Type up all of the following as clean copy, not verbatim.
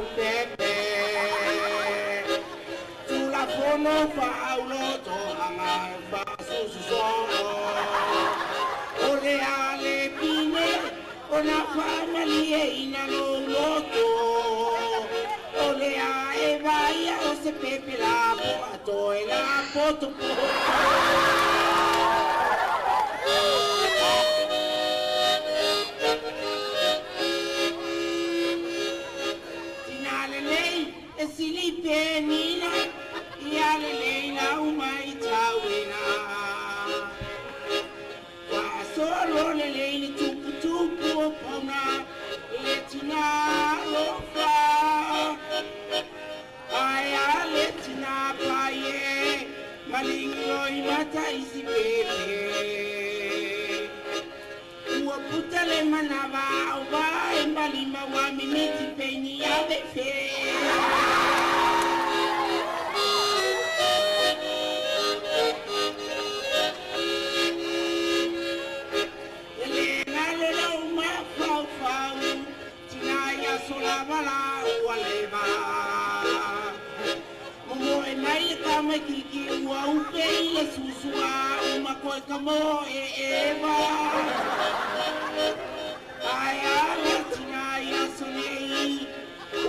lau pepe. Tulafono faaulotoaga e faasususoo. O le a le pine ona faamalieina lou loto. O le a e vaia o se pepe lapoa toe lapotopoto. Tina lelei e sili penina ia lelei lau maitauina. Faasolo lelei le tuputupu o pauna le tina alofa. Ae a le tina pai e maligiloi mata i si pepe. Ua puta le manava o vae malima ua mimiti peini ave fe. E le galo lou mafaufau, tina i aso lava la ua leva. Momoe mai le tamaititi ua upe i le susua uma koe ka moe eva. Ae a le tina i aso nei,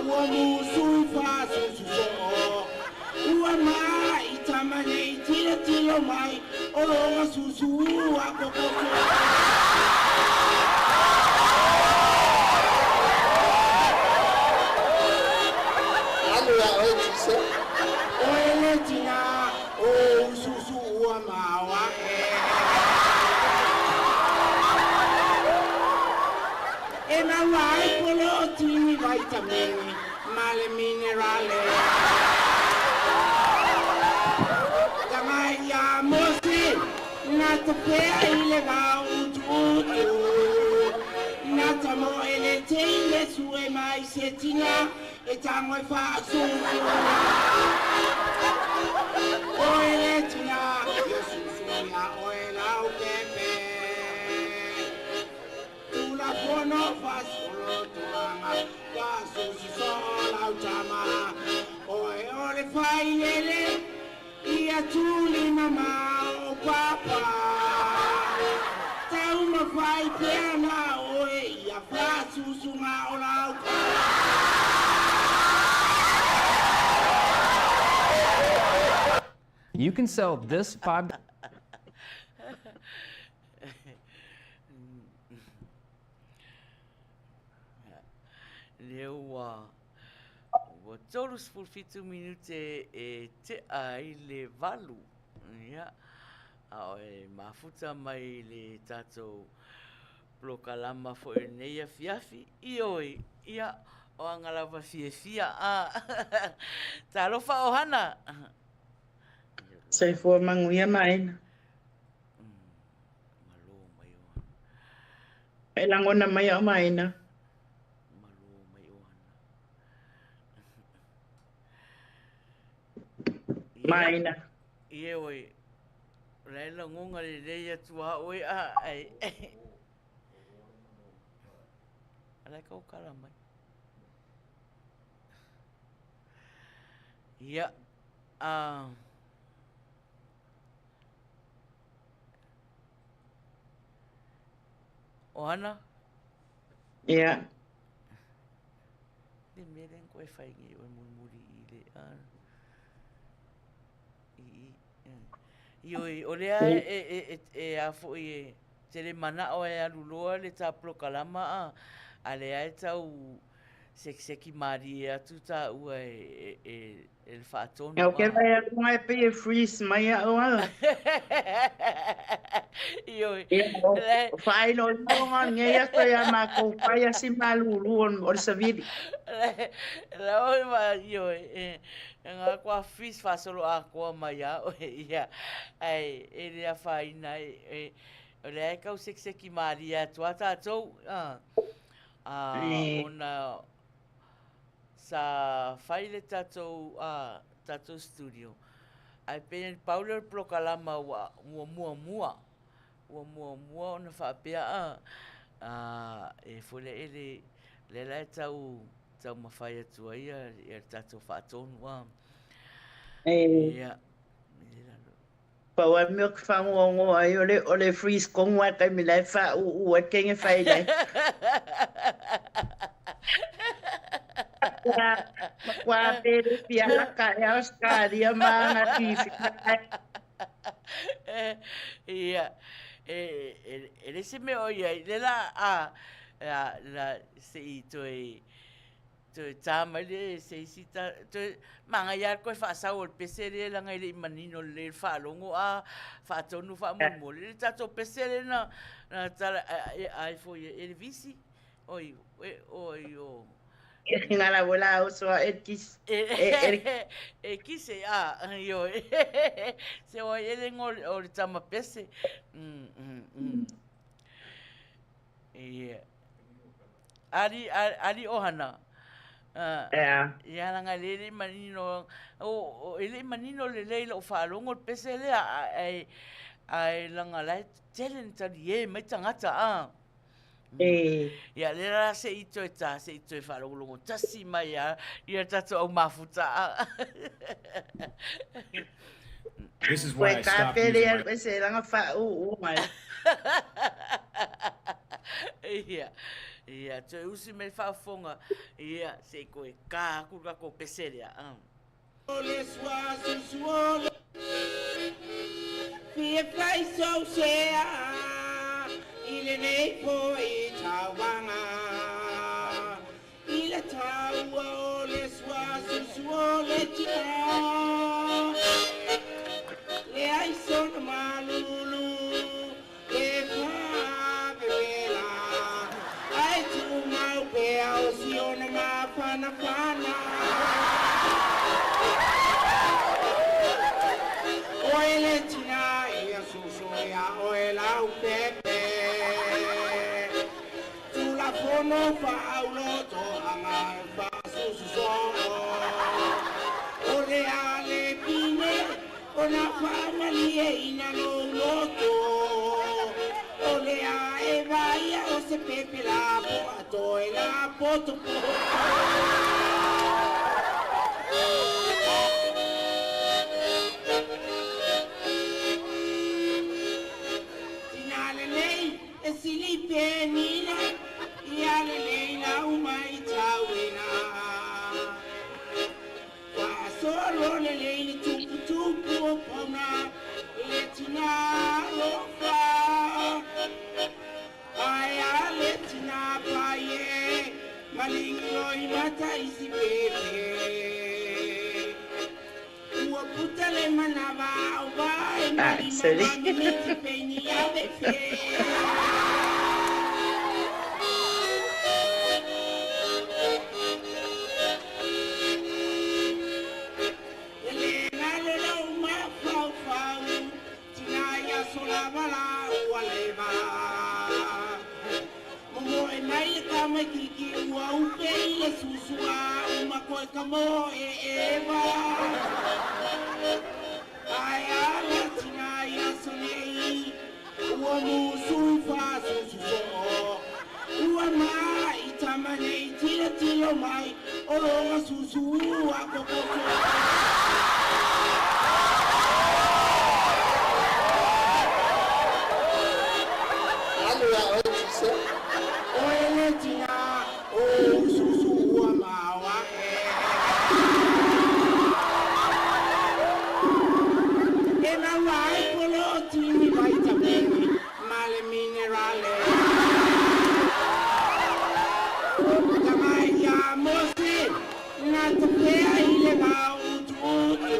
ua musu i faasususoo. Ua mai tama nei tilotilo mai o loga susu ua kokoto. Alu ia oe Tise. Oe le tina o ususu ua maoae. E maua ai polotini vaitamini ma le minerale. Tagai ia Mose na tafea i le vao utuutu. Na tamoe le teine sue mai se tina e tago e faasusu. Oe le tina ia susu ia oe lau pepe. Tulafono faasolotoaga faasususoo lau tama. Oe o le failele ia tuli mamao papa. Taumafai pea na oe ia faasusuga o lau You can sell this $5 Lea ua ua 37 minute e tea ai le valu. Ia, a o e mafuta mai le tatou polokalama foi o lenei afiafi. Ioe, ia, o aga lava fiafia a. Talofa ohana. Soifua manuia Maina. Malo mai ohana. E lagona mai au Maina. Malo mai ohana. Maina. Ie oi, o la e lagoga lelei atu a oe a ai. Ala e kaukala mai. Ia, a... Ohana? Ia. Le mea lea na koe fai nei oe mulimuli i le a i i Ioe, o lea e e e e e a foi e tele manao e alu loa le ta polokalama a a lea e tau sekiseki malie atu taua e e e le faatonu. Ea, o ke vae atu ngai pei e freeze mai a'u ala. Ioe. Ia, o faailoiloga o lenei aso iā makou fai a si malūlū o le savili. La oe ma ioe, e ngā kua freeze faasolo atoa mai iā oe, ia, ae e le afaina e, o lea e tau sekiseki malie atu a tatou, a, a, ona Sa fai le tatou tatou studio ae pei pau lea o le polokalama ua ua muamua ua muamua ona faapea a e foi lea e le lea la e tau taumafai atu ai ia le tatou faatonu a. E. Ia. Pau a mea ou te fagoagoa ai o le o le freeze kong wa taimi la e faauu ai kenge fai lai. Matua pere fia haka e Australia ma nga tifika. Ia, e, e, e le se mea o iai, le la a, a, la, se i toe, Toe tā mai le se isi ta, toe manaia lava le toe faasau o le pese lea leaga e le i manino lelei le faalogo a faatonu faamolemole le tatou pese lea na na tala ai foi e le visi oi oi o Ngala wala oso a e kis e kise a ioe se oi ele ngo o le tama pese mm mm mm yeah. Ali, ali ohana. Ea. Ia laga e le le manino, o, e le manino lelei lou faalogo le pese lea, ae, ae laga la e tele na talie mai tagata a. E. Ia lea la se i toe ta, se i toe faalogologo tasi mai a ia tatou au mafuta a. This is why Koe I stopped kāpere using alu my ese langa whauu mai. Ia, ia, toe usi mai le faafofoga, ia, se i koe kā aku le tatou pese lea. I le taua o le suasusu o le tina, leai sona malulu e faavevela, ae tumau pea o siona mafanafana. Oe le tina ia susu ia oe lau pepe. Tulafono faaulotoaga e faasusu soo. O le a le pine ona faamalieina lou loto. O le a e vaia o se pepe lapoa toe lapotopoto. Tina lelei e sili penina ia lelei lau maitauina. Faasolo lelei le tuputupu o pauna le tina alofa. Ae a le tina pai e maligi loimata i si pepe. Ua puta le manava o vae Ah, malima sorry. mamimiti peini avefe. E le galo lou mafaufau, tina ia solava la ua leva. Momoe mai le tamaititi ua upe i le susua uma koe ka moe eva. Ae a le tina i aso nei, ua musu i faasusu soo. Ua mai tama nei tilotilo mai o loga susu ua kokoso. Alu ia oe Tise. Oe le tina o ususu ua maoae. E maua ai polotini vaitamini ma le minerale. Tama ia Mose na topea i le vao utuutu.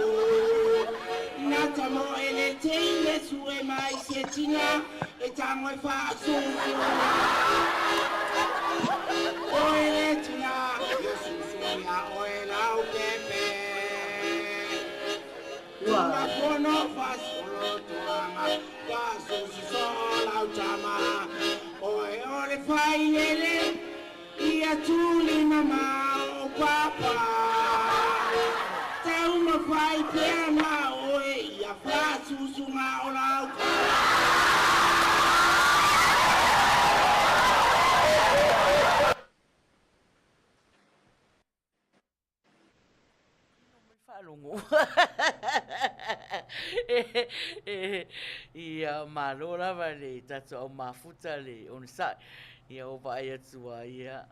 Na tamo e le teine sue mai se tina e tango e faasusu. Oe le tina ia susu ia oe lau pepe. Ua. Tulafono faasolotoaga faasusu soo lau tama. Oe o le failele ia tuli mama o papa. Taumafai pea ma oe ia faasusuga o lau faalogo. Ia, malo lava le tatou au mafuta le onosai. Ia, o vaai atu a ia.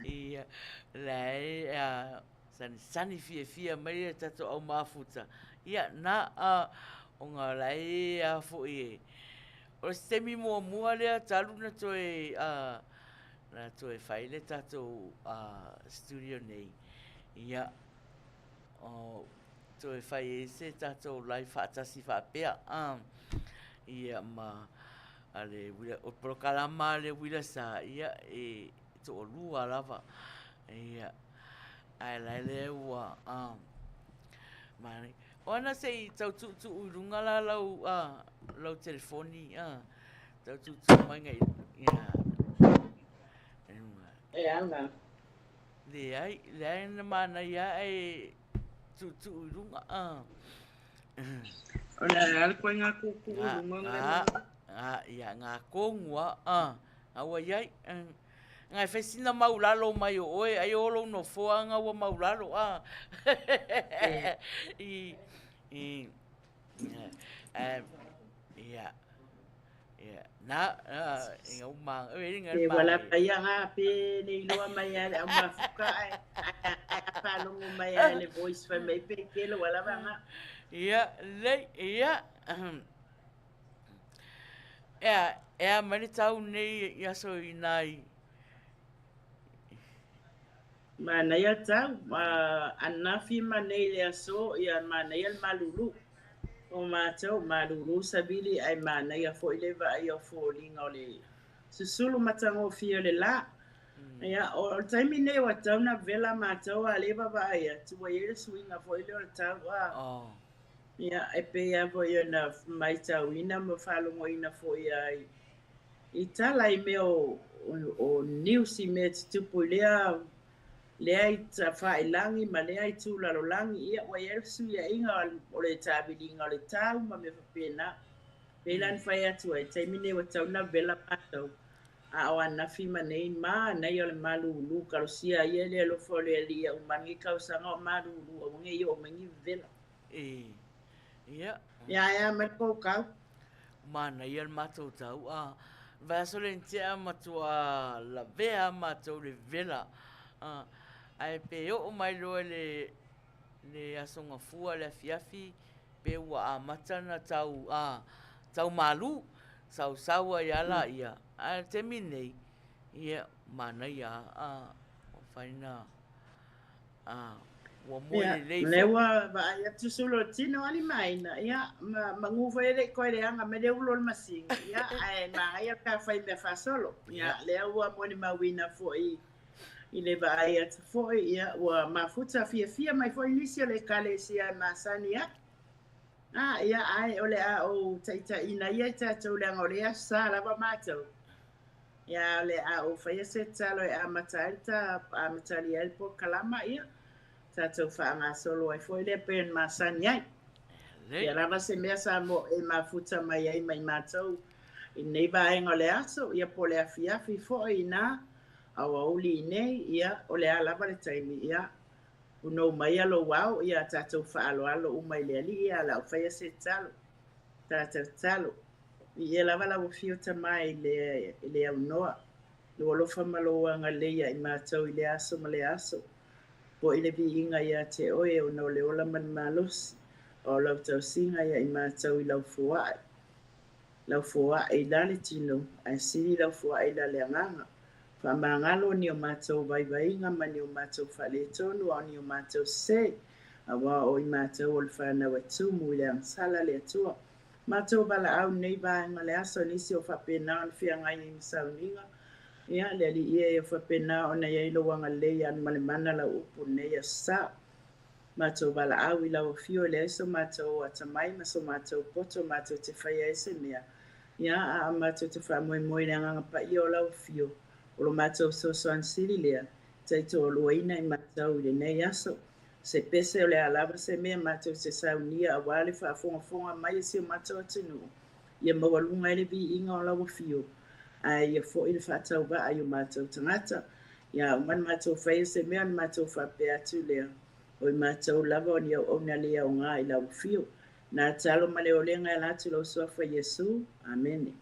Ia, lai a sanisani fiafia mai le tatou au mafuta. Ia, na a ona lai a foi e. O se taimi muamua lea talu na toe a na toe fai le tatou studio nei. Ia, o toe fai ai se tatou live faatasi faapea. Ia, ma a le o polokalama a le uila sa, ia, e toalua lava. Ia, ae la lea ua, manaia. O ana se i tau tuutuu i luga la lau, lau telefoni, tau tuutuu mai ngai, ia, i luga. E ana. Leai, leai na manaia e tuutuu i luga. O le a le koe ngā kūkū i lunga ngai mai. Ngā, ia, ngā kōngua, ngā ua iai. Ngā e whai sina maulalo mai o oe, ai o lou nofoa ngā ua maulalo, I, i, ia, ia, nā, i ngā uma, e ngā Pe wala pa ia ngā pe nei loa mai a le au mafuka ai, ai a whalongo mai a le voice whai mai pe kelo wala va ngā. Ia, lei, ia, Ea, ea mai le tau nei i aso i nai. Manaia tau, ananafi ma nei le aso, ia manaia le malulu. O mātou, malulu savili, ai manaia foi le vaai o foliga o le susulu matagofie o le la. Ia, o le taimi nei ua tau na vela mātou a le vaavaai atu, ua i ai le suiga foi lea o le tau. Ia, e pei lava foi ona matauina ma faalogoina foi ai i tala i mea o news i mea tutupu i lea lea i tafailangi ma lea itu lalolagi. Ia, ua i ai le fesuiaiga o le taviliga o le tau ma mea faapena. Pei la na fai atu ai, taimi nei ua tau na vela mātou, a o ananafi ma nei manaia o le malulu, kalosia ia le alofa o le Alii ia uma ane tausaga o malulu, aua ne i oo mai ni vela. E, ia. Ia, ea mai le kou kau. Manaia le matou tau, a. Vaiaso le nitea matua lavea matou le vela. A, ae pe oo mai loa le, le aso gafua le afiafi, pe ua amata na tau, a, tau malu, sausau ai a laia. Ae le taimi nei, ia, manaia a, ua fai na, a, ua moe Ia, lelei lea foi. ua vaai atu sulu o le tino ali ma aina, ia, ma manu foi e le i koe leaga mai le ulo o le masini, ia, ae manaia pe afai mea faasolo. Ia, lea ua molimauina foi i le vaai atu foi, ia, ua mafuta fiafia mai foi nisi o le ekalesia e masani ai. A, ia, ae o le a ou taitaiina ia i tatou leaga o lea aso sa lava matou. Ia, o le a ou faia se tatalo e amata ai le ta, amatalia ai le polokalama, ia, tatou faagasolo ai foi lea pei ona masani ai. Ia lava se mea sa mo e mafuta mai ai mai matou i lenei vaega o le aso, ia po o le afiafi foi inā, aoauli i nei, ia, o le a lava le taimi, ia, unou maia lou ao, ia tatou faaaloalo uma i le Alii, ia, o le a ou faia se tatalo. Tatou tatalo. Viia lava lau afio Tama i le, i le aunoa, lou alofa ma lou agalelei ia i matou i lea aso ma lea aso. Foi le viiga ia te oe ona o le ola ma le malosi, a o lau tausiga ia i matou i lau foai. Lau foai i la le tino, ae sili lau foai i la le agaga. Faamagalo ni o matou vaivaiga ma ni o matou faaletonu a o ni o matou sese, aua o i matou o le fanau e tumu i le agasala le Atua. Matou valaau nei vaega o le aso, nisi o faapena ona feagai ai ma sauniga. Ia, le Alii e, ia faapena ona i ai lou agalelei alu ma le mana lau upu lenei aso sa. Matou valaau i lau afio e leai so matou atamai ma so matou poto matou te faia ai se mea. Ia, a matou te faamoemoe i le Agaga Paia o lau afio, o lo matou fesoasoani sili lea, taitoaluaina i matou i lenei aso. Se pese o le a lava se mea matou te saunia aua le faafogafoga mai a si o matou atunuu, ia maualuga ai le viiga o lau afio, ae ia foi le faatauvaa i o matou tagata. Ia, uma ona matou faia se mea ona matou faapea atu lea, O i matou lava o ni auauna le aoga i lau afio. Na talo ma le olega e ala atu i lou Suafa Iesu. Amene.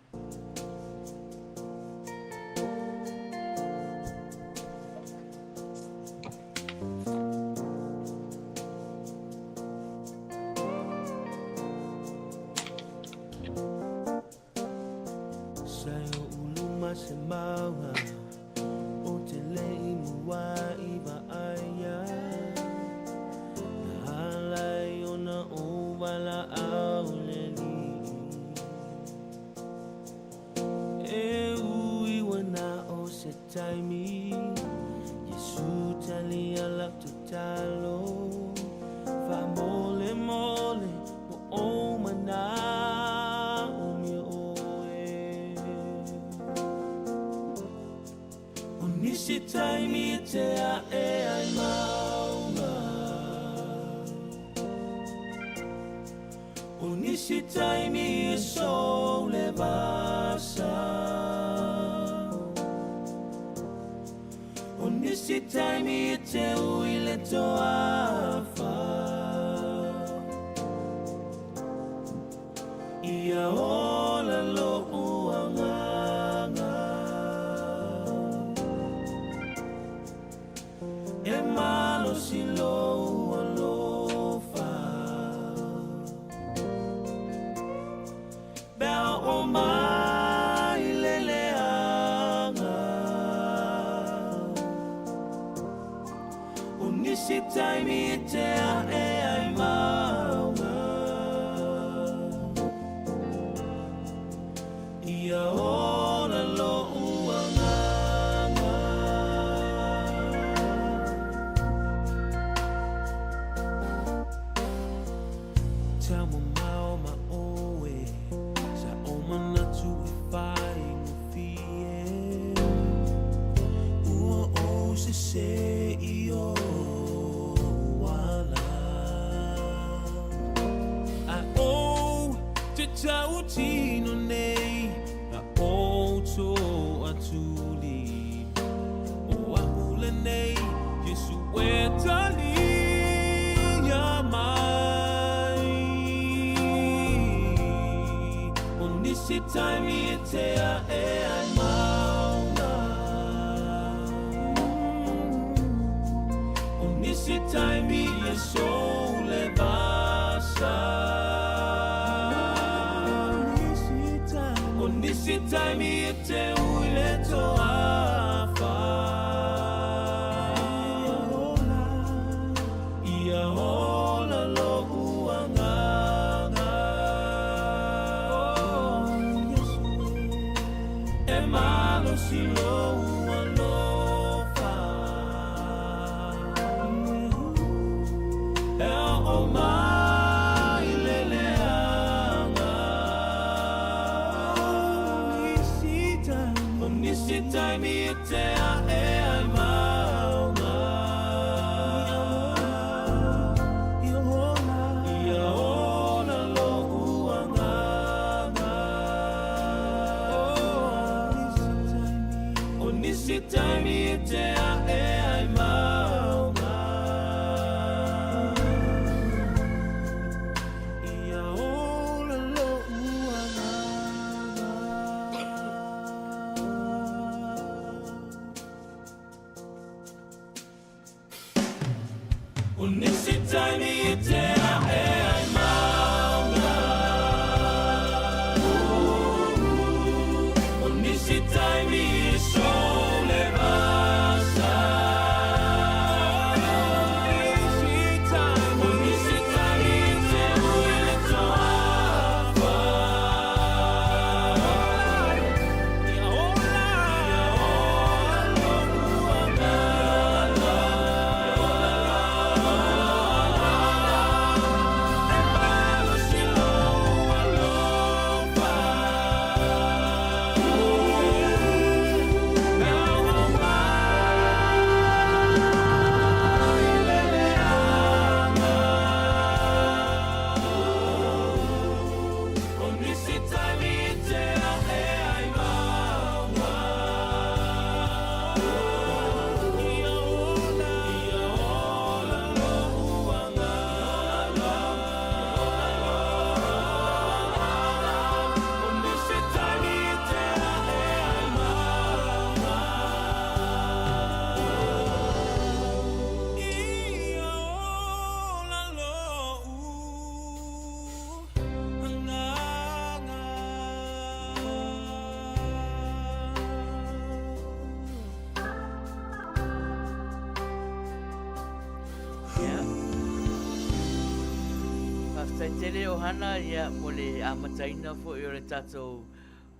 Faafetai tele Ohana ia mo le amataina foi o le tatou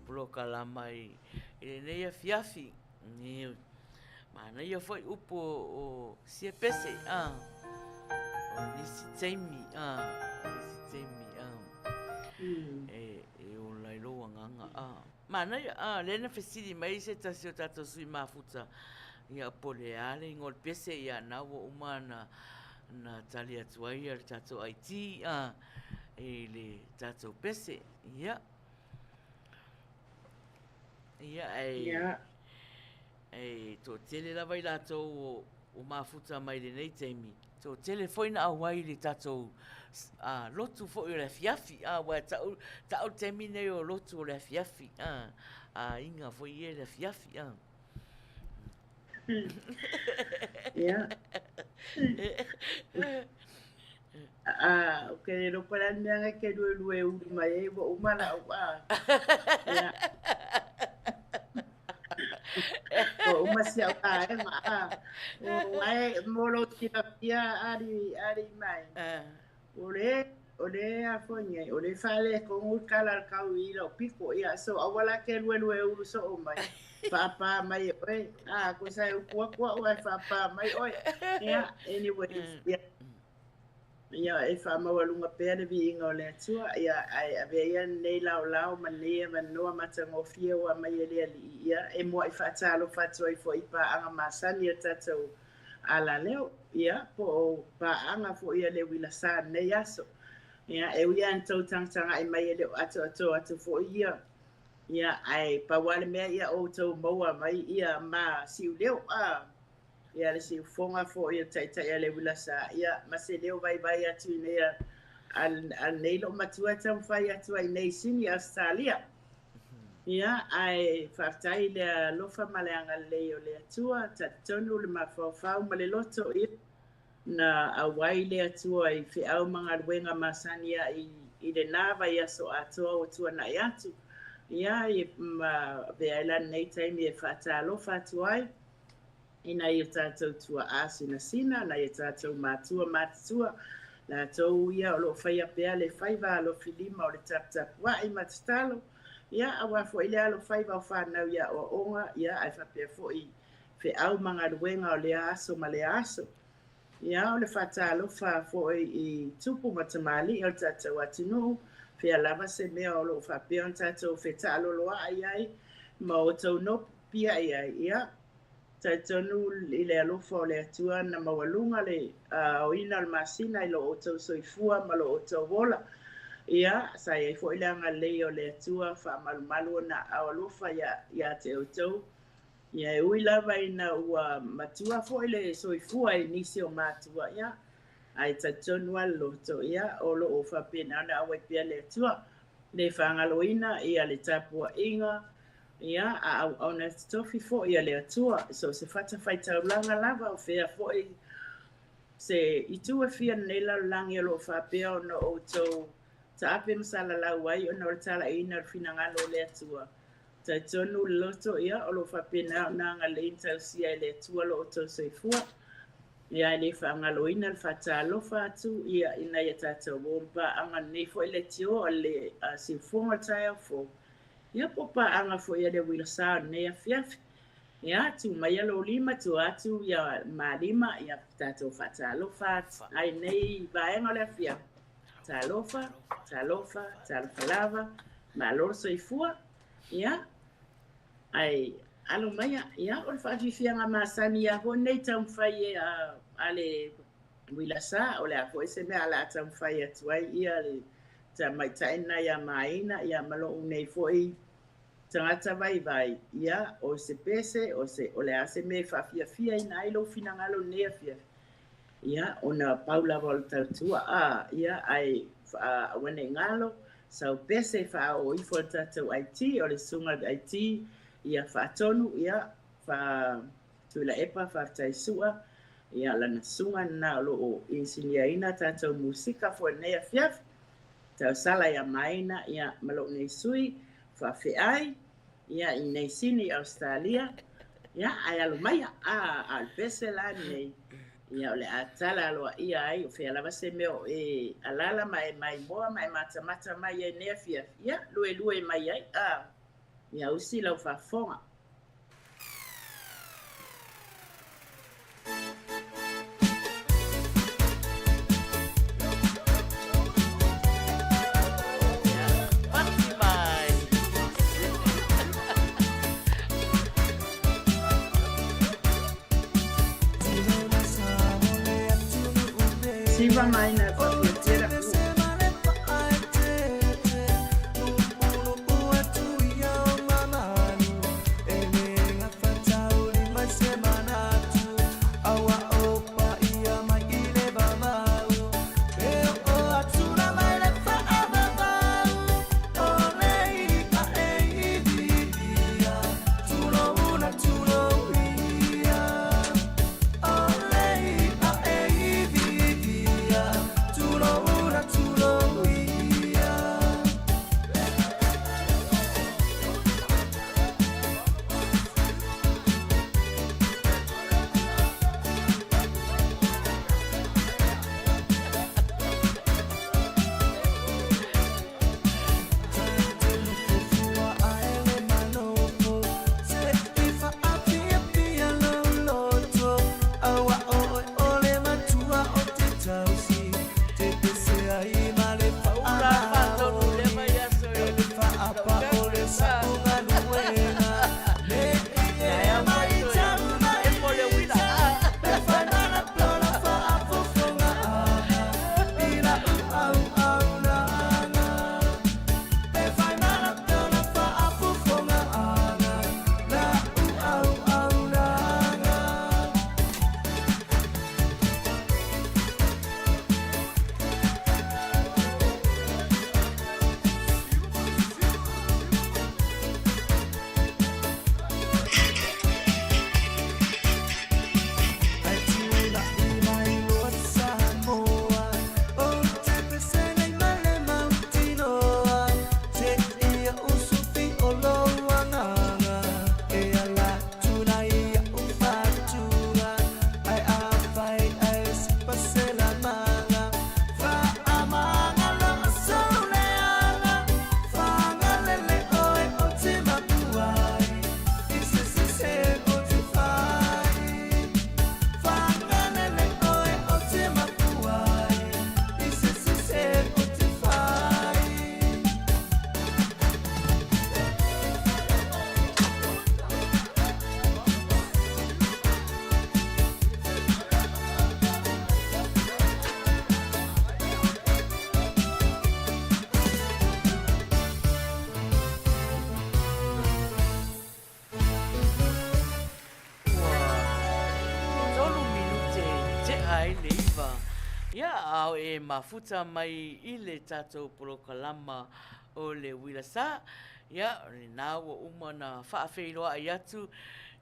polokalama i lenei afiafi. Manaia foi upu o sia pese, a. O nisi taimi, a. O nisi taimi, a. E ola ai lou agaga, a. Manaia, a, lea na fesili mai se tasi o tatou sui mafuta, ia po o le a le igoa o le pese, ia na ua uma na, na tali atu ai le tatou IT, a, i le tatou pese, ia. Ia, e, yeah. E toatele lava i latou o mafuta mai lenei taimi, toatele foi na auai i le tatou lotu foi o le afiafi, aua e ta'u le taimi lenei o lotu o le afiafi, a aiga foi ia i le afiafi. Ia. Ou te le iloa po o le a le mea lena e te luelue ulu mai ai ua uma la'u a. Ia. Ua uma si au vaega a. Ae mo lou silafia alii mai. O le o le a foi nei, o le faaletonu le tala a le tau i lou pito. Ia so aua la te luelue ulu soo mai. Faapā mai e oe. A, ko sa e upu atu au ae faapā mai oe. Ia, anyways, ia. Ia, e faamaualuga pea le viiga o le Atua, ia, ae avea ia lenei laolao ma lenei avanoa matagofie ua aumai e le Alii, ia, e mua'i faatalofa atu ai foi i paaga masani a tatou alaleo, ia, po o paaga foi a le uila sa lenei aso. Ia, e ui lava ina tou tagataga'i mai e le o atoatoa atu foi ia, ia, ae pau lava le mea ia outou maua mai ia ma siuleo, a. Ia le siufofoga foi o le Taitai a le Uila Sa, ia ma se leo vaivai atu i nei a lenei loomatua e taumafai atu ai nei i Sini, Ausetalia. Ia, ae faafetai i le alofa ma le agalelei o le Atua, talitonu le mafaufau ma le loto, ia, na auai le Atua i feau ma galuega masani ai i lena vaiaso atoa ua tuanai atu. Ia, ma avea ai la lenei taimi e faatalofa atu ai i nai o tatou tuaa sinasina, nai o tatou matua matutua, latou ia o lo o faia pea le faiva alofilima o le taputapuai ma tatalo, ia, aua foi le alofaiva o fanau i aoaoga, ia, ae faapea foi feau ma galuega o lea aso ma lea aso. Ia, o le faatalofa foi i tupu ma tamalii o le tatou atunuu, fea lava se mea o lo o faapea ona tatou fetaaloloai ai ma outou nopiai ai, ia, talitonu i le alofa o le Atua na maualuga le aoina o le masina i lo outou soifua ma lo outou ola. Ia, sa i ai foi le agalelei o le Atua faamalumalu ona aao alofa ia te outou. Ia, e ui lava ina ua matua foi le soifua i nisi o matua, ia, ae talitonu lava le loto, ia, o lo o faapena ona auai pea le Atua. Le faagaloina ia le tapuaiga, ia, a auauna totofi foi a le Atua, so o se fatafaitaulaga lava, o fea foi se itu e fia lenei lalolagi o lo o faapea ona outou taape ma salalau ai ona o le talaiina o le finagalo o le Atua. Talitonu le loto, ia, o lo o faapena ona agalelei ma tausia e le Atua lo outou soifua. Ia, e le faagaloina le faatalofa atu, ia, i nai a tatou uo ma paaga lenei foi leitio o le siufofoga o le taeao fou, ia, po o paaga foi a le uila sa o lenei afiafi. Ia, tuu maia lou lima, tua atu ia ma lima, ia, tatou faatalofa atu ai lenei vaega o le afiafi. Talofa, talofa, talofa lava, malo le soifua, ia, ae alo maia, ia, o le faafiafiaga masani lava foi lenei taumafai a le uila sa, o le a foi se mea o le a taumafai atu ai ia le tamaitai lena ia Maina, ia ma lou nei foi tagata vaivai, ia, o se pese, o se, o le a se mea e faafiafiaina ai lou finagalo i lenei afiafi, Ia, ona pau lava o le tautua, a, ia, ae aua ne i galo, sau pese e faaoo ifo e le tatou IT, o le susuga i le IT, ia faatonu, ia, fa, Tuilaepa, faafetai Sua, ia, lana susuga lena o lo o inisiniaina tatou musika foi i lenei afiafi, tausala ia Maina, ia, ma lou nei sui, faafeai, ia, i nei Sini i Ausetalia, ia, ae alo maia, a, a o le pese la lenei. Ia, o le a tala aloaia ai, o fea lava se mea o e alaala ma e maimoa ma e matamata mai ai i lenei afiafi, ia, luelue mai ai, a, ia usi lau faafofoga. Pati mai. Siva mai na faafiafia la ua. Ula faatonu lea mai aso e Ia mai toe e mo le uila. Ua tolu minute tea ai le iva. Ia, a o e mafuta mai i le tatou polokalama o le Uila Sa, ia, o lena ua uma ona faafeiloai atu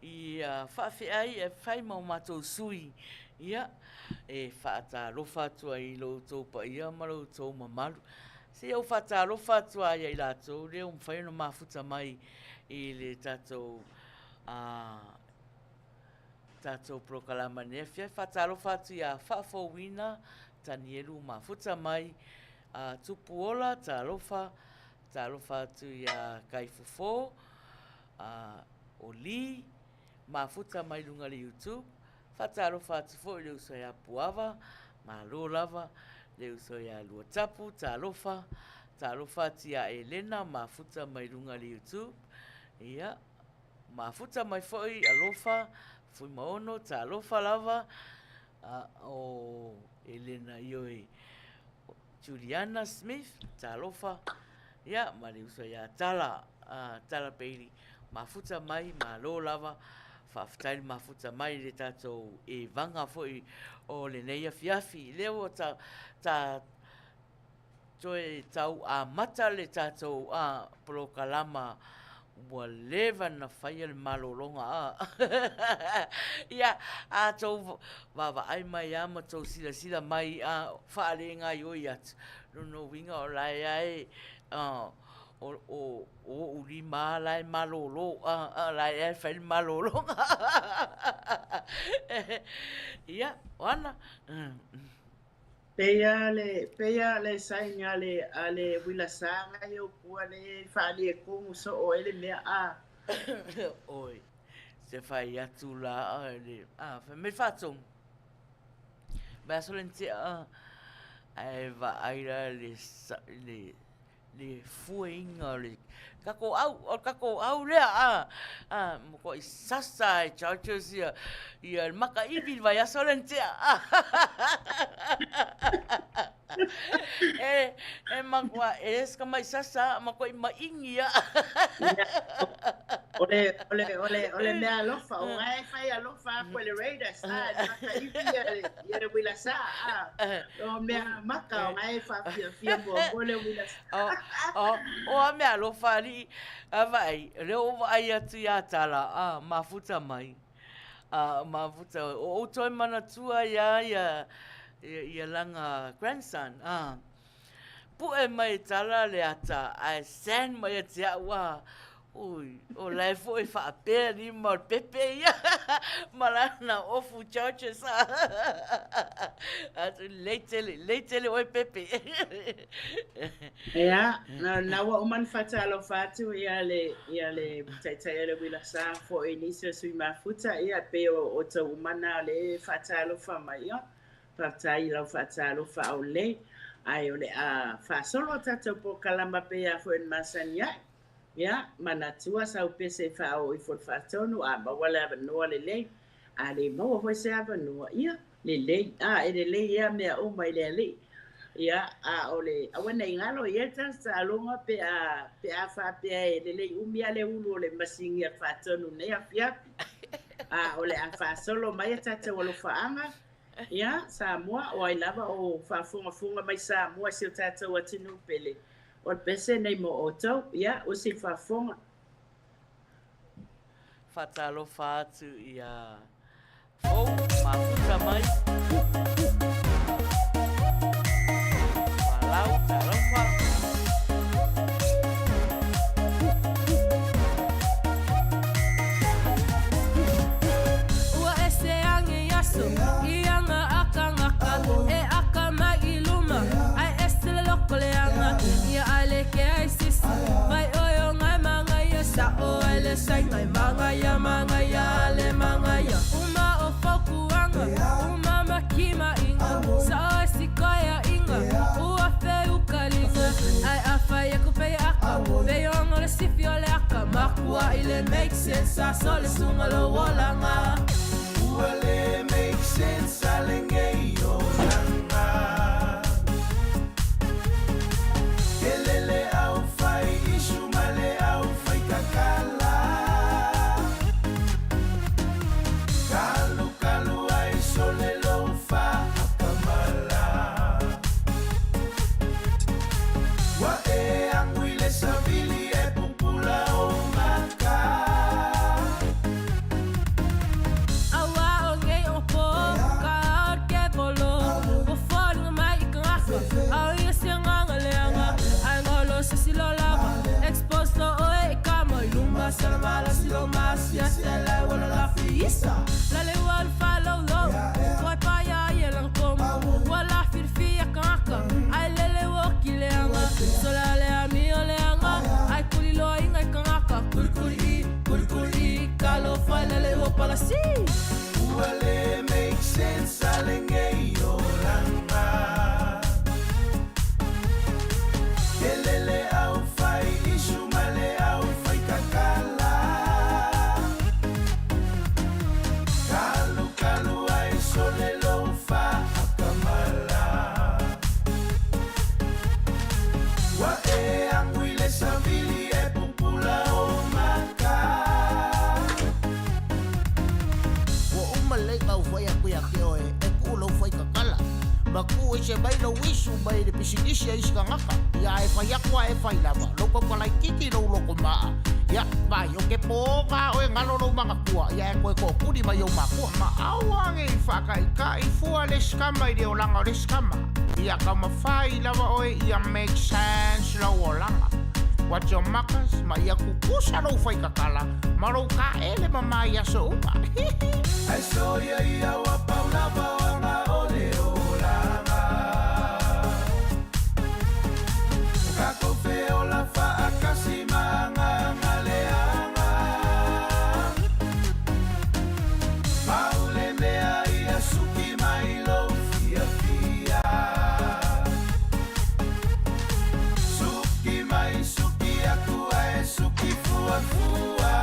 i faafeai e fai ma o matou sui, ia, e faatalofa atu ai i lo outou paia ma lo outou mamalu. Se i ou faatalofa atu lava ia i latou lea ua mafai ona mafuta mai i le tatou tatou polokalama i lenei afiafi. Faatalofa atu ia Faafouina Tanielu Mafuta mai Tupuola, talofa, talofa atu ia Kaifofo o Lee Mafuta mai luga o le YouTube. Faatalofa atu foi i le uso ia Puava, malo lava, le uso ia Luatapu, talofa, talofa atu ia Elena Mafuta mai luga o le YouTube. Ia, mafuta mai foi Alofa Fuimaono, talofa lava, o Elena Ioe Juliana Smith, talofa, ia, ma le uso ia Tala, Tala Bailey, mafuta mai, malo lava, faafetai le mafuta mai i le tatou evaga foi o lenei afiafi. Lea ua ta, ta Toe tau amata le tatou polokalama ua leva na faia le malologa a. Ia, a tou vaavaai mai a ma tou silasila mai a faalegaoioi atu, lona uiga o la e a e o ou lima a la e malolo a, la e a e fai le malologa. Ia, o Ana. Peia le peia le saini a le a le uila sa ngai o pua le faali e kumu so o ele mea a. Oi, se fai atu la le a fai mai faatonu. Vaiaso le tea ae vaai la le le le fueina o le tatou au, o le tatou au lea a, a matuai sasa e Chargers ia ia le makaiwi i le vaiaso lea na tea. E, e matua e le se tamai sasa, matuai maini lava. O le, o le, o le, o le mea alofa, o ngai e fai alofa aku e le Raiders, a, le makaiwi ia le, ia le uila sa, a. O mea maka, o ngai e faafiafia muamua le uila sa. O, o, o a mea alofa alii, a vaai, o lea ua ou vaai atu ia Tala, a, mafuta mai. A, mafuta, o ou toe manatua ia ia, ia, ia lana grandson, a. Pu'e mai e Tala le ata ae send mai ia te a'u a, ui, o la e foi faapea lima o le pepe ia ma lana ofu charges a. Atu, lelei tele, lelei tele oe Pepe. Ia, na, na ua uma ona faatalofa atu ia le, ia le taitai o le uila sa foi i nisi o sui mafuta, ia pei o outou uma na o lea e faatalofa mai, ia. Faafetai i lau faatalofa aulelei, ae o le a faasolo a tatou polokalama pei lava foi ona masani ai. Ia, manatua sau pese e faaoo ifo i le faatonu, a maua le avanoa lelei, a le maua foi se avanoa, ia, lelei, a, e lelei ea mea uma i le Alii. Ia, a o le, aua ne i galo i ai le tagata taaloga pe a, pe a faapea e lelei umi lava le ulu o le masini a le faatonu i lenei afiafi. A o le a faasolo mai a tatou alofaaga, Ia, Samoa, o ai lava o faafogafoga mai Samoa i si o tatou atunuu pele, o le pese nei mo outou. Ia, usi le faafofoga. Faatalofa atu ia Fou, mafuta mai. Palau, talofa. Ua ese age i aso i aga a kangaka E aka mai i luma ae ese le loko leaga Ia ae le ke ai sisi Mai oe o ngai mangaia Sa'o ai le sai ngai mangaia mangaia le mangaia Uma o faukuaga uma makima inga Sa'o ai sikoia inga Ua feukaliga Ae afai aku pei aka Pei o le sifi o le aka Makua i le make sense Aso le sunga lo olaga Ua le make sense a lenei olaga Tele le au fai isu ma le au fai kakala Kalu kalu ai sole lou faakamala Ua e agu i le savili e pupula ou maka. Aua o nei o po ka ao ke bolo O foliga mai i kangaka Ao ia se nganga leanga Ai ngolo se silo lava Expose lo oe i kama i luma Sala mala silo masia Sela wala la fiisa Lale ua le faalaulau Tuai paia ai e lana komo Ua la filifia kangaka Ai lele ua oki leaga Sola le amio leaga Ai kuli loa inga i kangaka Kuli kuli i, kuli kuli i Talofa e lele ua palasi. Ua le make sense a lenei olaga Tele le au fai isu ma le au fai kakala Kalu kalu ai sole lou faakamala Ua e agu i le savili e pupula ou maka. Ua uma lelei ka ou fai atu ia te oe e kuu lou faikakala, ma kuu ese mai lou isu mai le pisinisi a isi tagata. Ia e fai atu a e fai lava, lou tautalaititi lou lotomaa. Ia, vaai, o ke pō ga oe galo lou manatua, ia e toe tootuli mai ou makua. Ma aua ne i faataita'i fua le isi tama i le olaga o le isi tama. Ia taumafai lava oe ia make sense lou olaga. Watch your makas ma ia tutusa lou faikakala ma lou taele mama i aso uma. Hihi. Ae soia ia ua pau lava o aga o le olaga. O tatou feola faatasi ma agaga leaga. Pau le mea ia suki mai lou fiafia. Suki mai suki atu ae suki fuafua.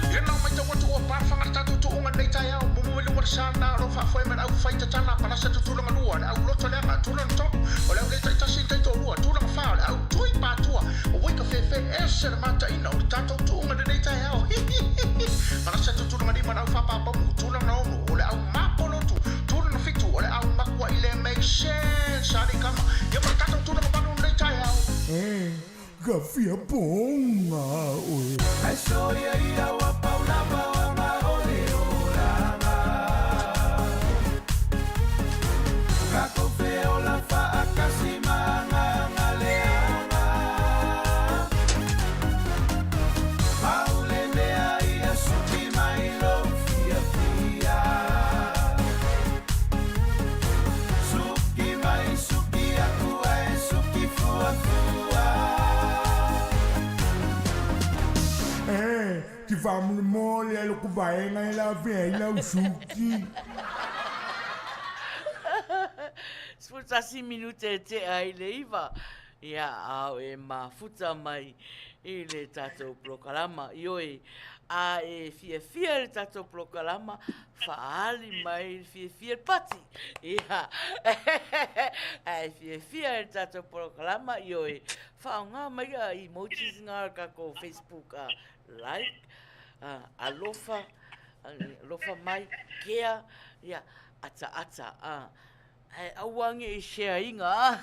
Ia nao matau atu ua pafaga le tatou tuuga i lenei taeao, mumu mai luma le sa lena o lo o faafoe ma le au fai tatala, palasa tutulaga lua, le au loto leaga, tulaga tolu, o le au le taitasi le taitoalua, tulaga fa, o le au tui patua, o wai ka fefe, ese le mataina o le tatou tuuga i lenei taeao, hihihihi, palasa tutulaga lima, le au faapapamu, tulaga ono, o le au mapolotu, tulaga fitu, o le au makua'i le make sense, alii kama, ia ma le tatou tulaga valu i lenei taeao. Eh, ka fia poga oe. Ae soia ia ua pau lava o aga o le olaga. Tatou feola faatasi ma agaga leaga. Pau le mea ia suki mai lou fiafia. Suki mai suki atu ae suki fuafua. Eh, te faamolemole ai loko vaega e lavea ai lau suki. 11 minute e tea ai le 9, ia, a o e mafuta mai i le tatou polokalama. Ioe, a e fiafia i le tatou polokalama, faaali mai le fiafia i le pati. Ia, a e fiafia i le tatou polokalama, ioe, faaaoga mai ia emojis na o le tatou Facebook, like, alofa, alofa mai, kea, ia, ataata, Ae aua ne i share ina a.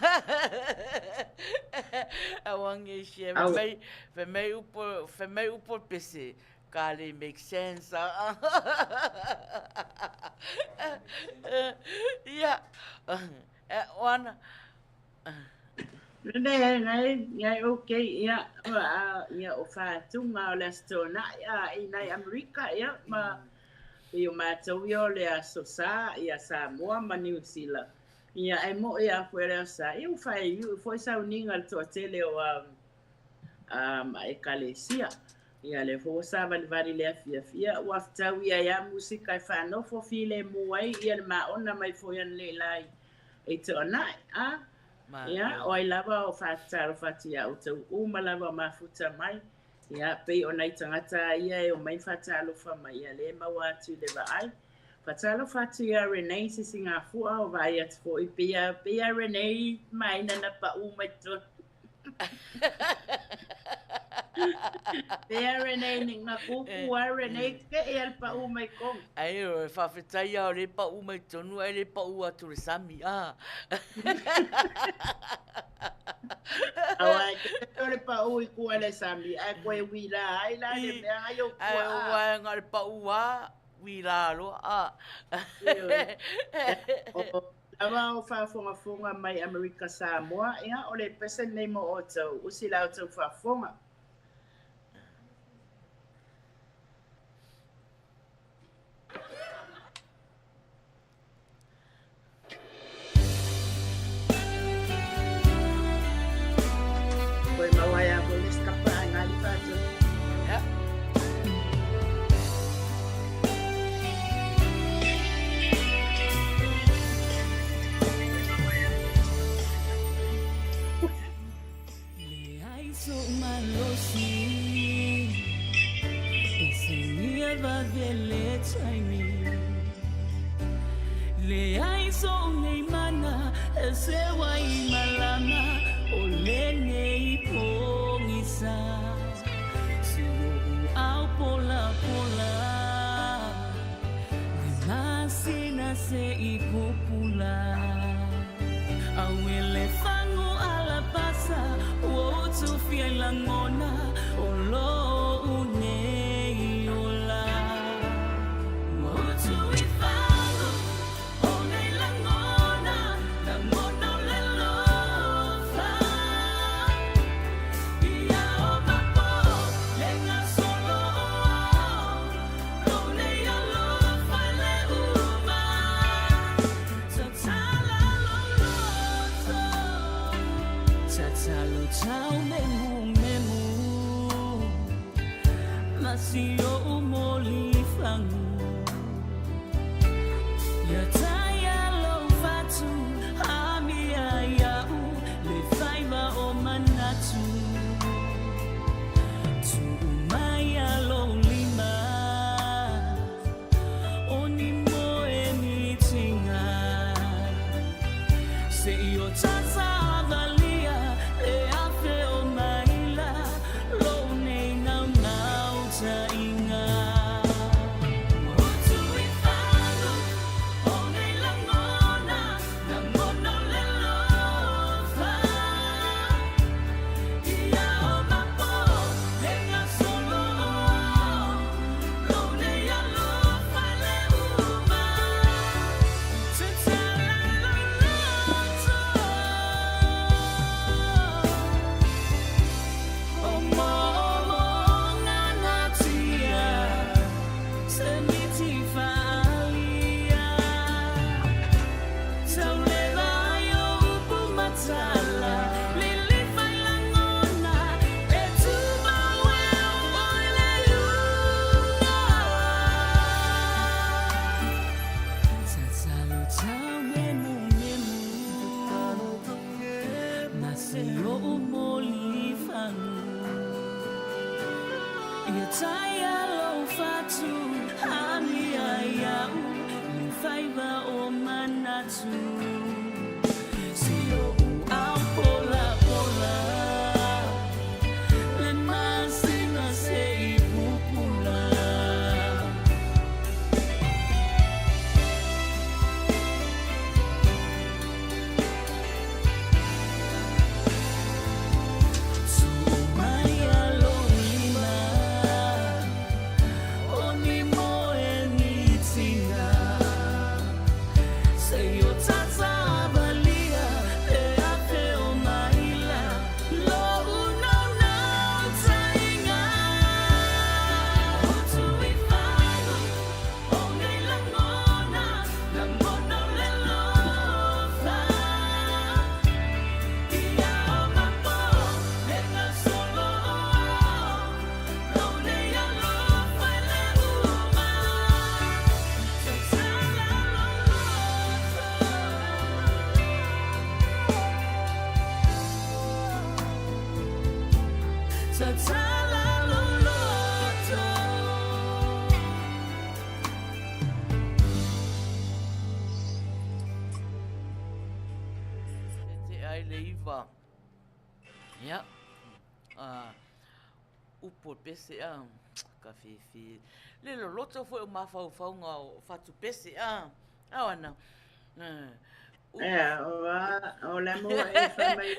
Aua ne i share. Fai mai, fai mai upu, fai mai upu o le pese, ka le make sense a. Ia, o ana. Le ngai, ngai okay, ia, ia o whātunga o le Aso Toonai, a, i nai Amerika, ia, ma, Pei o matou ia o le Aso Sa ia Samoa ma Niu Sila, ia ae moʻi a foi le Aso Sa, ia ua faaiuiu foi sauniga le toatele o a Ekalesia. Ia lea foi ua savalivali le afiafi, ia ua fetau ia ia musika e faanofo filemu ai ia le maona mai foi analeila i Toonai, a ia o ai lava o fatatalofa atu ia outou uma lava o mafuta mai. Ia, pei o nai tagata ia e omai faatalofa mai, ia lea e maua atu i le vaai. Faatalofa atu ia Renee Sisigafua o vaai atu foi, pei a, pei a Renee maina na paʻu mai totonu. Pei a Renee ni nga kuku a Renee ke ia le paʻu mai kong. Ai o e faafetai a o le paʻu mai totonu ae le paʻu atu le sami a. Aua e te o le paʻu i kua le sami, ae koe uila ai la le mea ai o kua. Ae ua e nga le paʻu a, uila loa a. O lava o faafogafoga mai Amerika Samoa, ia o le pese lenei mo outou, usi la outou faafofoga. Koe mau ai a koe le skapa ai ngā lipa atu. Yeah. Te ai le iva. Ia. Uh, upu o pese a. Ka whiwhi. Le loloto foi o mafaufauga o whatu pese a. Ao ana. Ea, o a, o le mo e whai mai.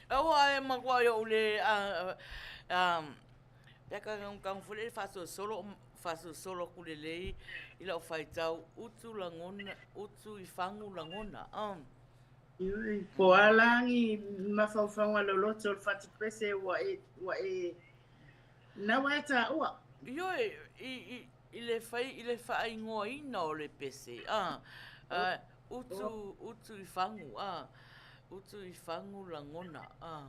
Aua e makua i o le a, a, pea ka kang fule le whaso faasolosolo aku lelei i lau faitau utu lagona utu i fagu lagona a. Ioe, po o a la ni mafaufauga loloto o le fatupese ua e, ua e naua e taua. Ioe, i, i, i le fai, i le faaigoaina o le pese, a, a, utu, utu i fagu, a, utu i fagu lagona, a.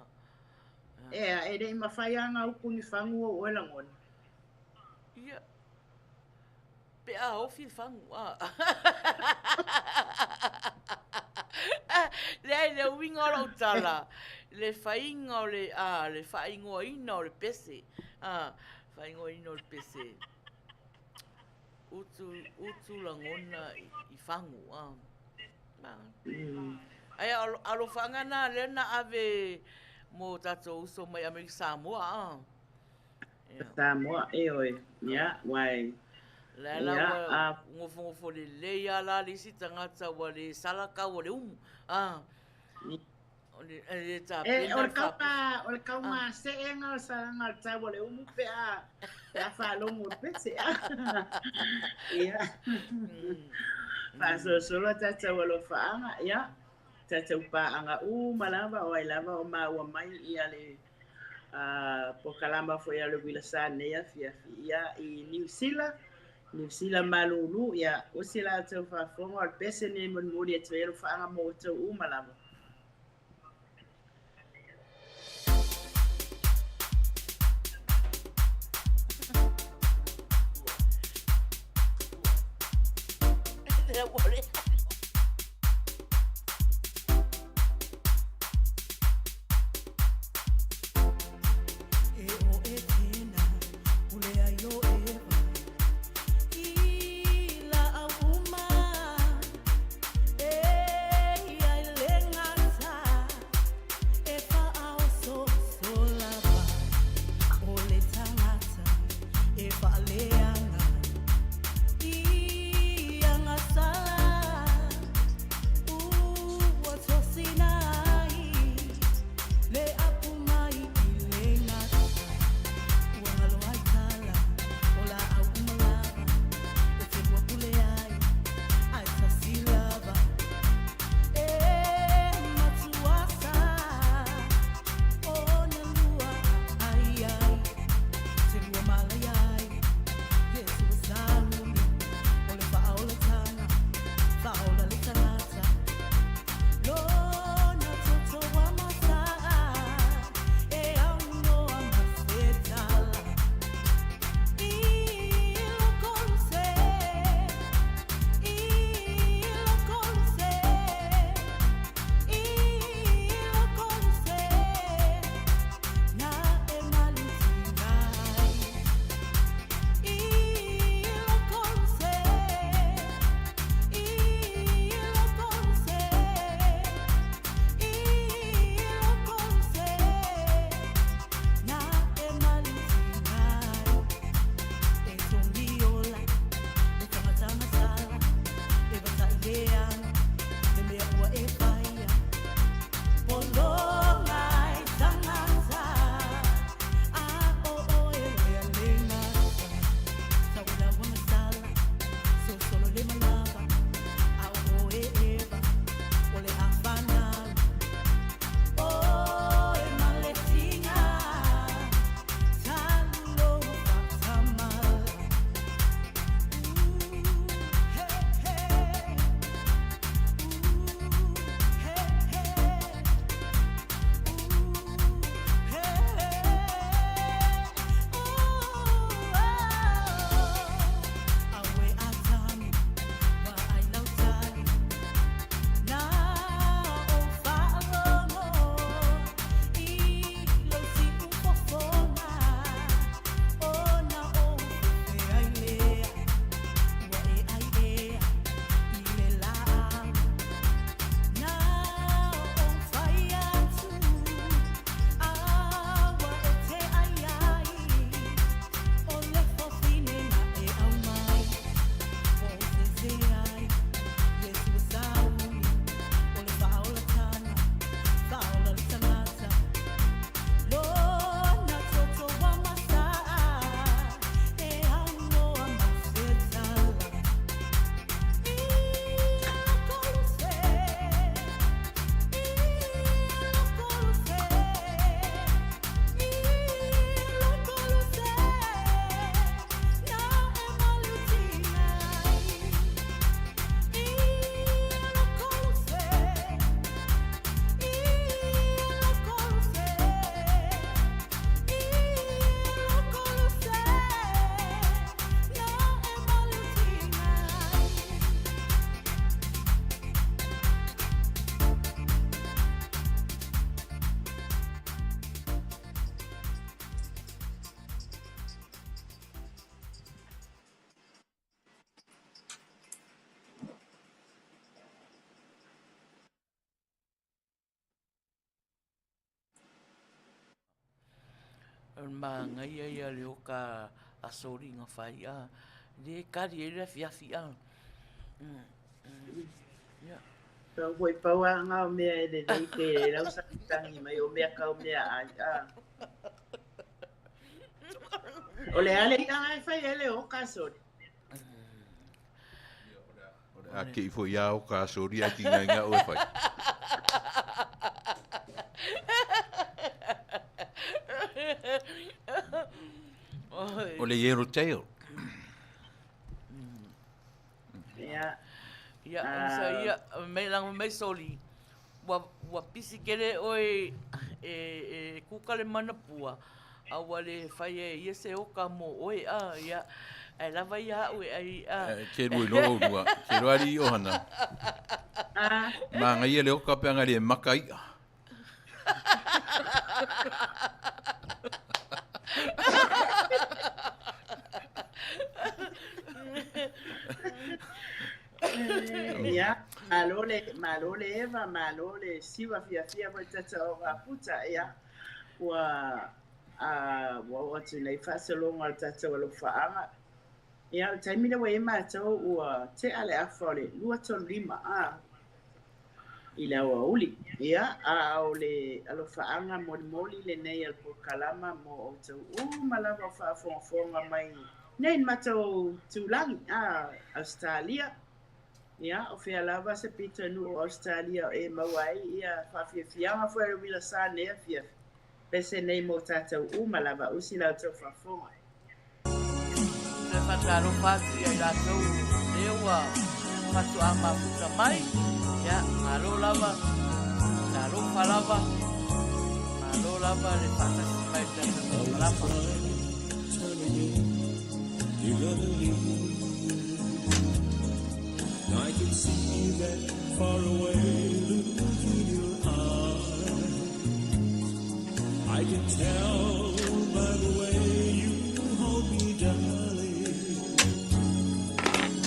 Ea, e le i mafai lava ona upu ni fagu o oe lagona. Ia, pe a ofi le fagu, a. Leai, le uiga o lau tala, le faiga o le, a, le faaigoaina o le pese, a, faaigoaina o le pese. Utu, utu lagona i, i fagu, a. Ae alofaga na lea na ave mo tatou uso mai Amerika Samoa, a. Samoa, ioe, ia, uai. La la ua nofonofo lelei lava la le isi tagata ua le sala kau o le umu. Ah. O le le tapena. O le kauga, o le kauga seega o le salaga o le tau o le umu pe a pe a faalogo i le pese. Ia. Faasolosolo tatou alofaaga, ia. Tatou paaga uma lava o ai lava o maua mai ia le polokalama foi a le Uila Sa nei afiafi ia i Niu Sila, Niu Sila malulu ia osi la outou faafofoga o le pese nei molimoli atu ai alofaaga mo outou uma lava. O le manaia ia o le oka a Soli na fai a le kali ai le afiafi a. Ia. Tau foi pau a nga o mea e lelei pe lau tagi mai o mea kau mea ai a. O le a le i'a e fai e le oka Soli. O le a kei foi a oka a Soli a tinga inga o e fai. O le yellow tail. Ia. Ia, sa ia, mai langa mai Soli, ua, ua pisi kele oe e, e kuka le manapua, a ua le fai e ia se oka mo oe, a, ia, ae lava ia au e ai, a. Te rua loa o rua, te roa ali o hana. Manaia le oka pe anga le maka i'a. Ia, malo le, malo le Eva, malo le Siva fiafia foi tata o puta, ia. Ua, a, ua oo atu nei faasologa o le tatou alofaaga. Ia, o le taimi lea ua i ai matou ua tea le afa o le 2:35 a i le aoauli. Ia, a o le alofaaga molimoli lenei a le polokalama mo outou uma lava o faafogafoga mai nei i le matou tulagi a Ausetalia. Ia, o fea lava se pitonuu o Ausetalia o e maua ai ia faafiafiaga foi a le uila sa nei afiafi. Pese nei mo tatou uma lava, usi la outou faafofoga. Toe faatalofa atu ia i latou lea ua faatoa mafuta mai. Ia, malo lava, talofa lava, malo lava le faatasi mai i le tatou polokalama. You're gonna leave. I can see that far away look in your eyes. I can tell by the way you hold me, darling.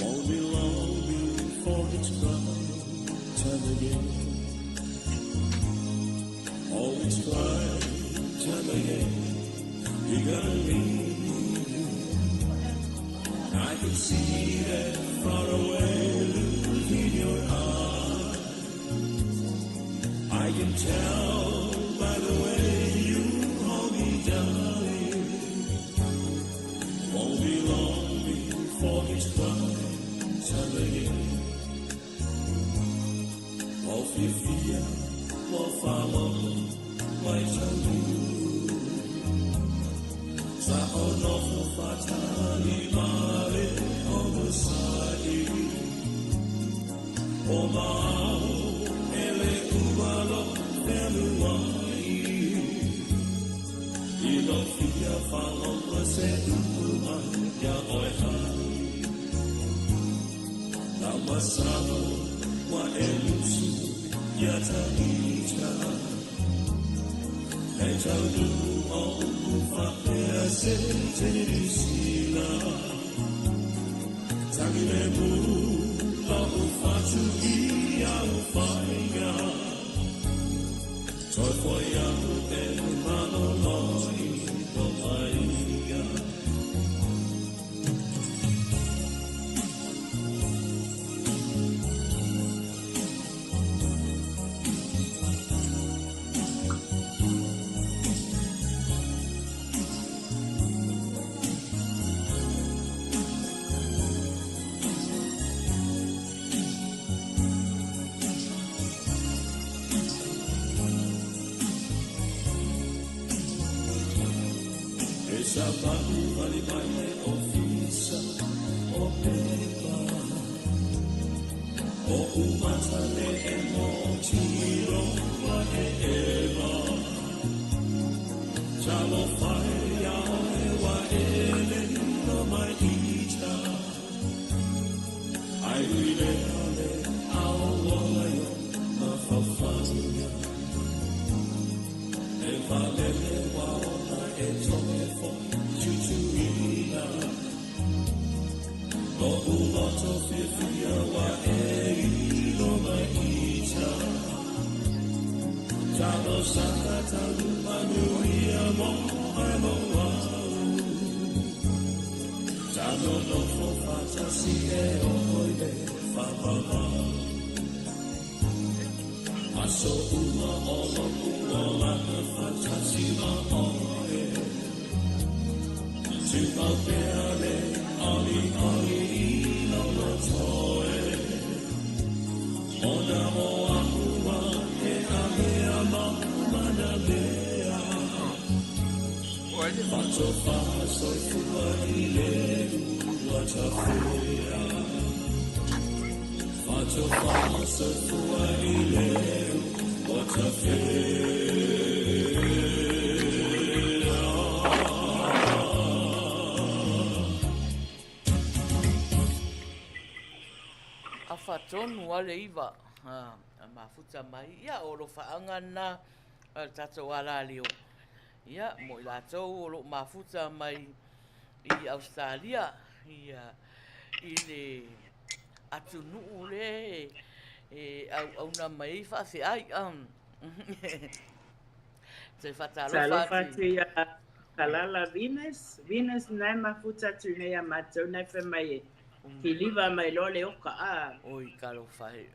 Won't be long before it's crying time again. Oh, it's crying time again. You're gonna leave me. I can see that far away look in your eyes. I can tell by the way you hold me, darling. Won't be long before it's crying time again. Oh, fiafia, ua faalogo mai talu. Sa o nofo faatali ma le onosai. O maau e le ua lou fealuai. I lou fia faalogo se upu mai ia oe ai. Lau masalo ua e lusu ia ta ita. E taunuu o upu faapea se te sila. Tagi lemu lou fatu i au faiga. Toe foi au e malolo i lou aiga. E savali vali mai le ofisa o pepa. O umata le e mo tiro wa e eva. Talo fai ia oe wa e le no mai ita. Ai ui le ale au ola yo ma faufauga. E valele wa ona e toe fo tutuina. Lo uloto fiafia wa e ilo mai ita. Talo saka talu manuia mo ai mo. nonofo faatasi e oo i le faavavau. Aso uma o lo'u olaga faatasi ma oe. Tumau pea le olioli i lou loto e. Ona o a'u ua heahea ma manamea. Faatofasoifua i le ua tafea. Faatofasoifua i le ua tafea. Afa tonu a le 9 mafuta mai ia o alofaaga lena a le tatou alaleo ia mo i latou o loo mafuta mai i Australia ia i le atunuu le e auauna mai ai faafeai toe faatalofa Talofa atu ia Kalala Venus. Venus nai mafuta atu nei a matou nai fai mai e kiliva mai loa le oka a. Oi talofa e.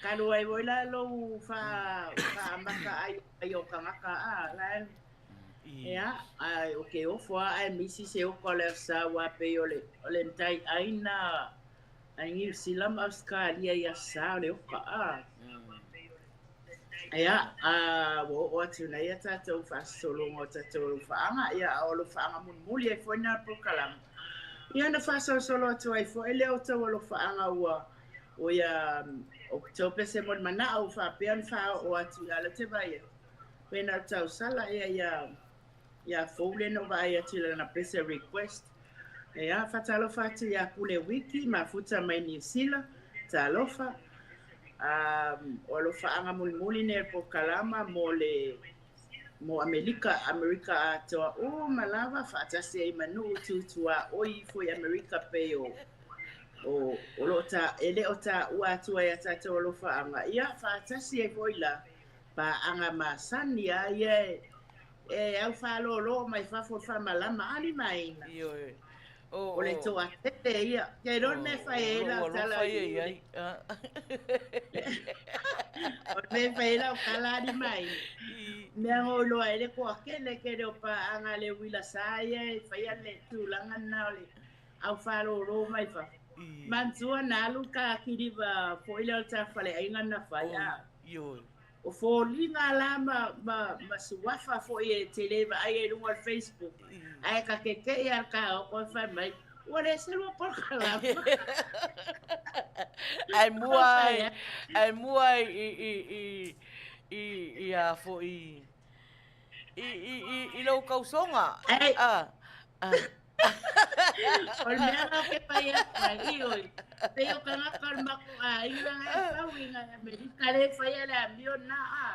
Kalu ai voi la lou faamaka ai ai o kangaka a la. Ia, ai o ke ofo a ai misi se oka o le sa wa pe o le ntai aina ai New Zealand Australia ia sa o le oka a. Ia, a ua oo atu nei ia tatou faasologa o tatou alofaaga, ia o alofaaga mulimuli ai foi na polokalama. Ia na faasolosolo atu ai foi lea o tou alofaaga ua o ia October se mo le manao faapea ona faaoo atu ia le te vai. Pena tausala ia ia ia fou le no vaai atu i lana pese request. Ia faatalofa atu ia Pule Wiki mafuta mai New Zealand, talofa. O alofaaga mulimuli nei le polokalama mo le mo Amerika atoa uma lava faatasi ai ma nuu tutuaoi ifo i Amerika pei o loo ta e le o taua atu ai a tatou alofaaga. Ia faatasi ai foi la paaga masani a ia e au faalōlō mai fafo faamalama alimaina. Ioe. O le toatele ia. Ke iloa le mea e fai ai lau tala i ai. O le mea e fai ai lau tala alimaina. Mea goloa ai le toatele ke le o paaga le uila sa ia e faia le tulaga lena o le au faalōlō mai fafo. Manatua na alu ka kiliva foi lea o le tafaleaiga na fai a. O foliga la ma suafa foi e te le vaai ai luga o le Facebook. Ae ka keke'i a le kaoko e fai mai, ua le selua polokalama. Ae mua ai mua i i a foi i lou tausoga. O le mea la ke fai atu ai, ioi. Pei o kangaka o le maku'aiga e fauiga i Amerika le faia le amio na a.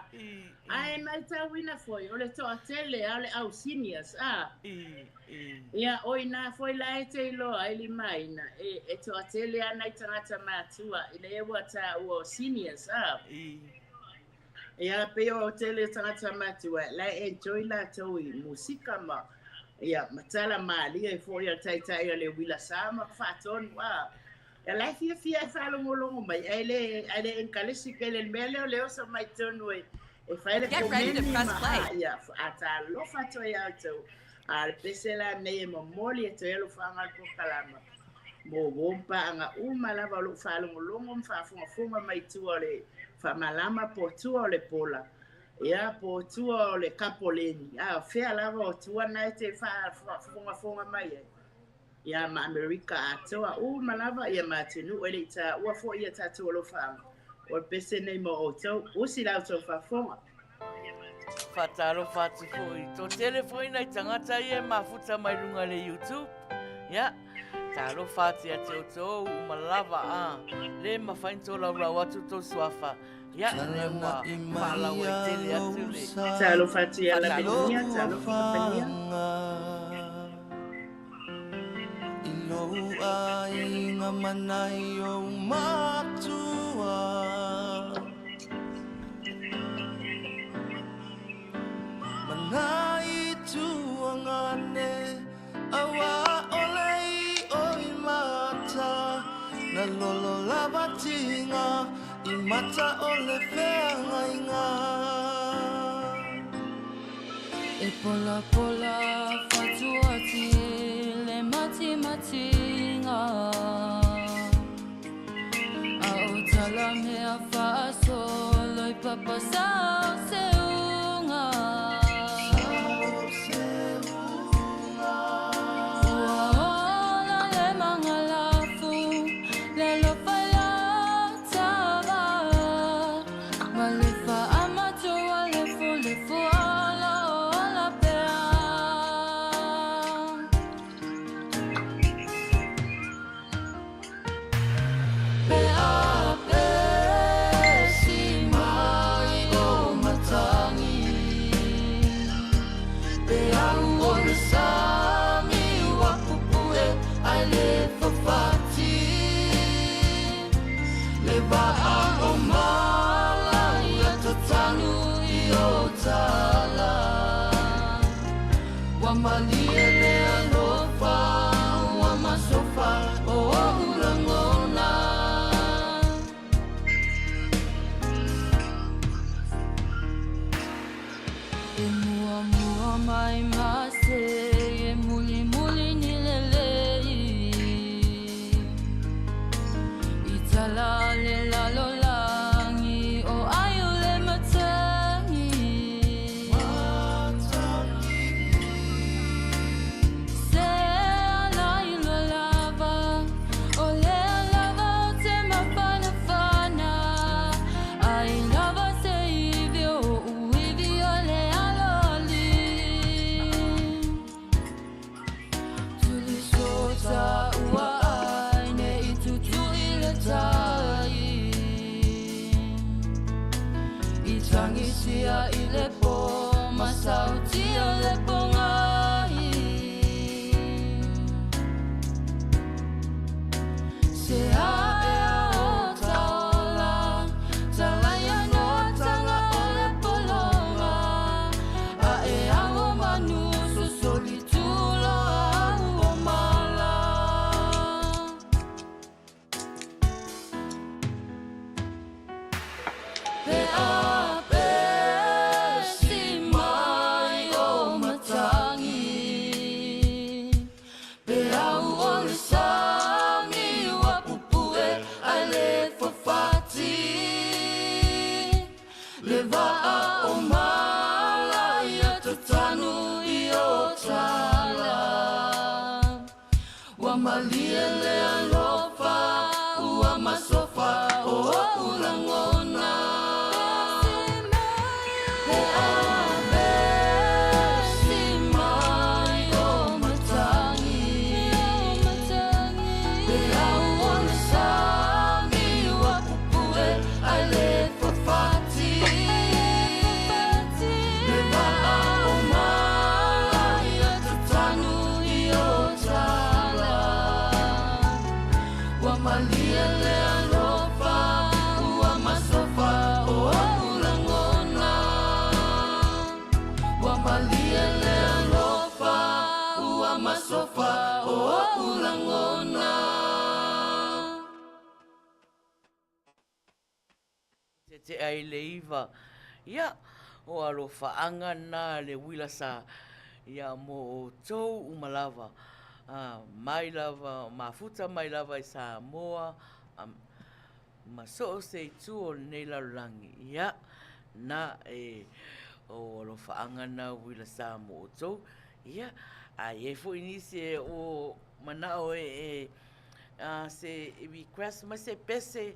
Ae maitauina foi o le toatele a o le au seniors a. Ia o ina foi la e te iloa ai limaina e toatele ana i tagata matua i le ua taua o seniors a. Ia pei o tele tagata matua la e enjoy latou i musika ma ia matala malie foi a taitai o le uila sa ma faatonu a. Ia la e fiafia e faalogologo mai ai le enkalesi ke le mea lea o le oso mai tonu e fai le Get ready to komeni press ma play. a ia atalofa atu ai outou. A le pese la nei e momoli e toe alofaaga le polokalama. Mo uo paaga uma lava o loo faalogologo ma faafogafoga mai tua o le faamalama po tua o le pola. Ia po tua o le kapoleni. A fea lava o tua na e te faafogafoga mai ai. Ia ma Amerika atoa uma lava ia ma atunuu e le i taua foi ia tatou alofaaga. O le pese nei mo outou, usi la outou faafofoga. Faatalofa atu foi. Toatele foi nai tagata ia e mafuta mai luga le YouTube. Ia, talofa atu ia te outou uma lava a. Le mafai ona tolaulau atu tou suafa. Ia, le ua faalau ai tele atu le. Talofa atu ia Lavenia, talofa Lavenia. I lou aiga manai o matua. Manai tu ane A ua ʻaʻole ʻiʻo i mata Na lolo lava tiga i mata o le feagaiga. E polapola fatuati le matimatiga A o tala mea faasolo i papa sao seuga Ua ola le magalafu le alofa i la tava Ma le faamatua lefulefu ola ola pea. Pe a pesi mai o matagi Pe au o le sami ua pupue ai le fafati Le vaa o mala ia tatanu i o tala Ua malie le alofa ua masofa o o'u lagona. E muamua mai mase e mulimuli ni lelei I tala le lalolagi o aiu le matagi Se ala i lo lava o lea lava o te mafanafana Ai lava se ivi o o'u ivi o le aloalii Tulisota ua ai nei tutui le tai I tagisia i le po ma sautia le pogai Se ae o taola talaia no taga o le pologa A e amo manu sosoli tulo au o mala. Pe a pesi mai o matagi Pe au o le sami ua pupue ai le fafati Le vaa o mala ia tatanu i o tala Ua malie le alofa ua masofa o o'u lagona Pe a pesi mai o matagi Pe au o le sami ua pupue ai le fafati Le vaa o mala ia tatanu i o tala Ua malie le alofa ua masofa o o'u lagona Ua malie le alofa ua masofa o o'u lagona. Tetea i le iva. Ia, o alofaaga na le uila sa ia mo outou uma lava, a, mai lava, mafuta mai lava i Samoa, a, ma so o se itu o lenei lalolagi. Ia, na e, o alofaaga na uila sa mo outou. Ia, a i ai foi nisi e o manao e, e, a, se request mai se pese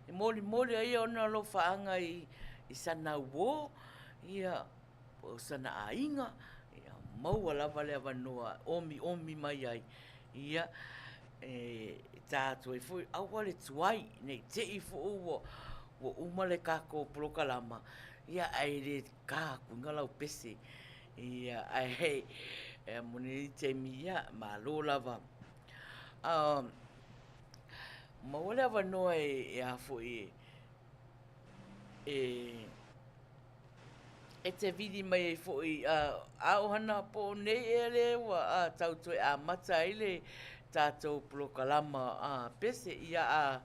E molimoli ai ona alofaaga i i sana uō, ia, po o sana aiga, ia maua lava le avanoa e omiomi mai ai, ia, e tā atu ai foi, aua le tuai, ne i te i foi ua, ua uma le kākou polokalama, ia, ae le kā aku i lau pese, ia, ae, e moni nei taimi, ia, malo lava. Maua le avanoa e, e a foi e, e E te vili mai ai foi a ohana po o nei ea le ua tau toe amata ai le tatou polokalama pese ia a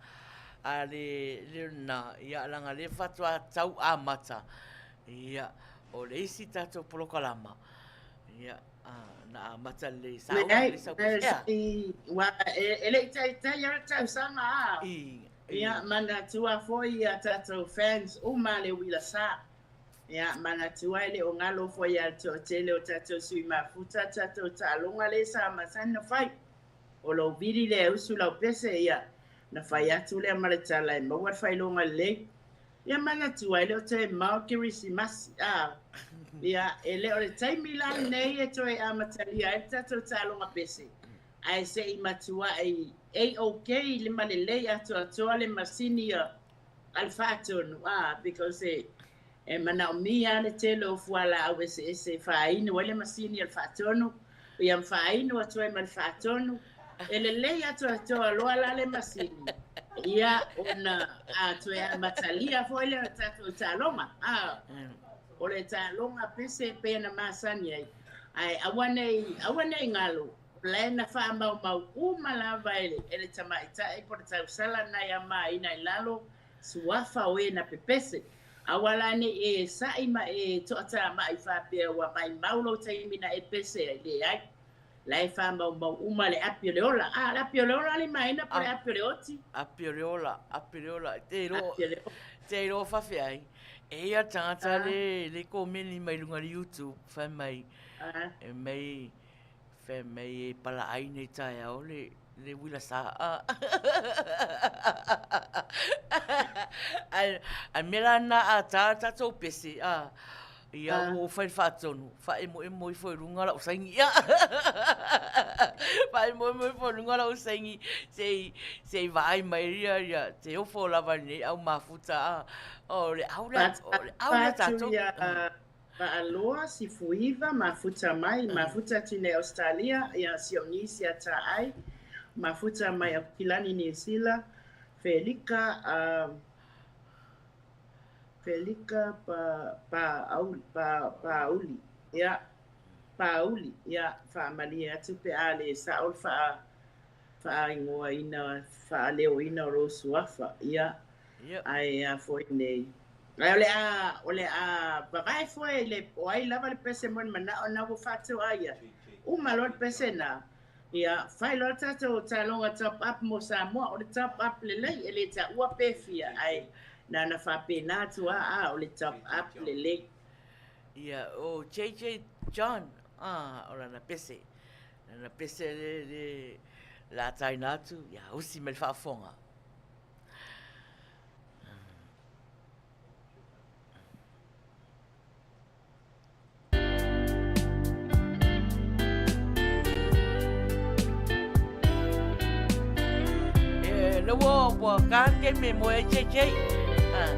a le le na ia leaga lea faatoa tau amata ia o le isi tatou polokalama ia na amata lelei sa Leai, ua e le i taitai lava le tausaga a. Ia manatua foi ia tatou fans uma le uila sa. Ia manatua e le o galo foi ia le toatele o tatou sui mafuta tatou taaloga le sa masani na fai. O lou vili lea e usu lau pese ia na fai atu lea ma le tala e maua le faailoga lelei. Ia manatua e le o toe mamao le Kerisimasi, a. Ia, e le o le taimi la lenei e toe amatalia ai le tatou taaloga pese, ae se i matuai A-OK le ma lelei atoatoa le masini a le faatonu, a, because e, e manaomia le tele o fualaau eseese e faainu ai le masini a le faatonu, ia ma faainu atu ai ma le faatonu. E lelei atoatoa loa la le masini, ia ona a toe amatalia foi lea o le tatou taaloga. A, o le taaloga pese e pei ona masani ai, ae aua nei, aua nei galo, o la e na faamaumau uma lava e le, e le tamaitai po o le tausala na e amaina i lalo suafa o e na pepese. Aua la ne i e saʻi ma e toʻatāmaʻi faapea ua maʻimau lou taimi na e pese ai, leai. La e faamaumau uma le api o le ola. A, le api o le ola le maina po le api o le oti? Api o le ola, api o le ola. Te iloa, te iloa faafeai. E ia tagata le, le komeni mai luga le YouTube, fai mai, e mai, fai mai e palaai nei taeao le, le uila sa. Ai, ai mea la na a tā tātou pese, a, Ia ua ou fai le faatonu, faaemoemo ifo i luga lau saini. Faaemoemo ifo i luga lau saini se i, se i vaai mai ia, ia te ofo lava nei au mafuta. A, o le au lea, o le au lea tatou. Ia Vaaloa, Sifuiva, mafuta mai, mafuta atu nei Ausetalia, ia si ou niece ia Taai, mafuta mai Aukilani Niu Sila, Felika, Felika pa, pa, au, pa, Paauli, ia, Paauli, ia, faamalie atu pe a le sao le faa, faaigoaina, faaleoina o lou suafa, ia, ae a foi nei. Ae o le a, o le a vavae foi i le, o ai lava le pese mo le manao na ua faatoa ia. Uma loa le pese na, ia, fai loa le tatou taaloga top up mo Samoa, o le top up lelei, e le taua pe fia, ae na ona faapena atu lava, a, o le top up lelei. Ia, o JJ John, a, o lana pese, lana pese le, le, la taina atu, ia, usi mai le faafofoga. E, le ua, ua ka ke me moe ai JJ. Ah.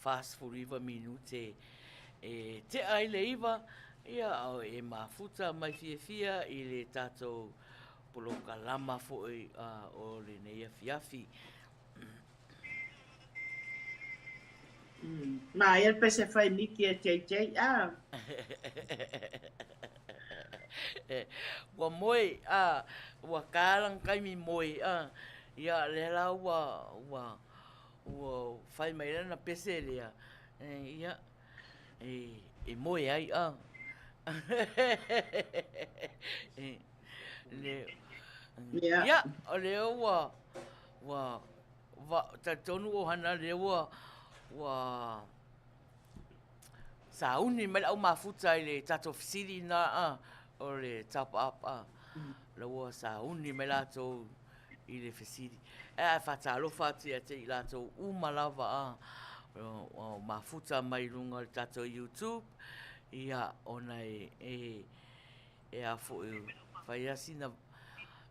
49 minute e tea ai le 9, ia e mafuta mai fiafia i le tatou polokalama foi o lenei afiafi. Ma ia pese fai miki e JJ a. Ua moe a ua ka lana taimi moe a ia lea la ua ua ua fai mai lana pese lea ia e moe ai a. Le ia o lea ua ua va, talitonu ʻohana lea ua, ua sauni mai le au mafuta i le tatou fesili na a, o le top up a. La ua sauni mai latou i le fesili. E a faatalofa atu ia te i latou uma lava a, o, o mafuta mai luga o le tatou YouTube, ia, ona e, e, e a foi, fai a sina,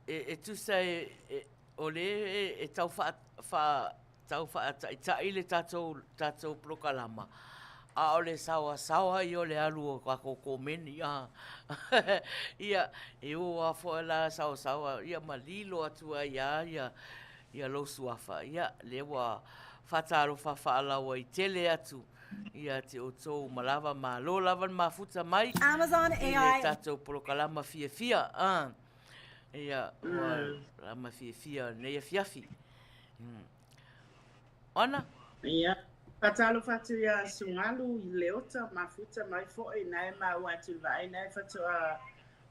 e, e tusa e, e O lea e tau faa, faa, tau faataitai le tatou, tatou polokalama, a o le saoasaoa ia o le alu o tatou komeni, a. Ia, e o lava foi la saoasaoa, ia ma lilo atu ai lava ia, ia lou suafa. Ia, lea ua faatalofa faalauaitele atu ia te outou uma lava, malo lava le mafuta mai Amazon i le AI. tatou polokalama fiafia, a. Ia, ua lama fiafia o lenei afiafi. Ona? Ia, faatalofa atu ia Sugalu i Leota, mafuta mai foi, na e maua atu i le vaai, na e faatoa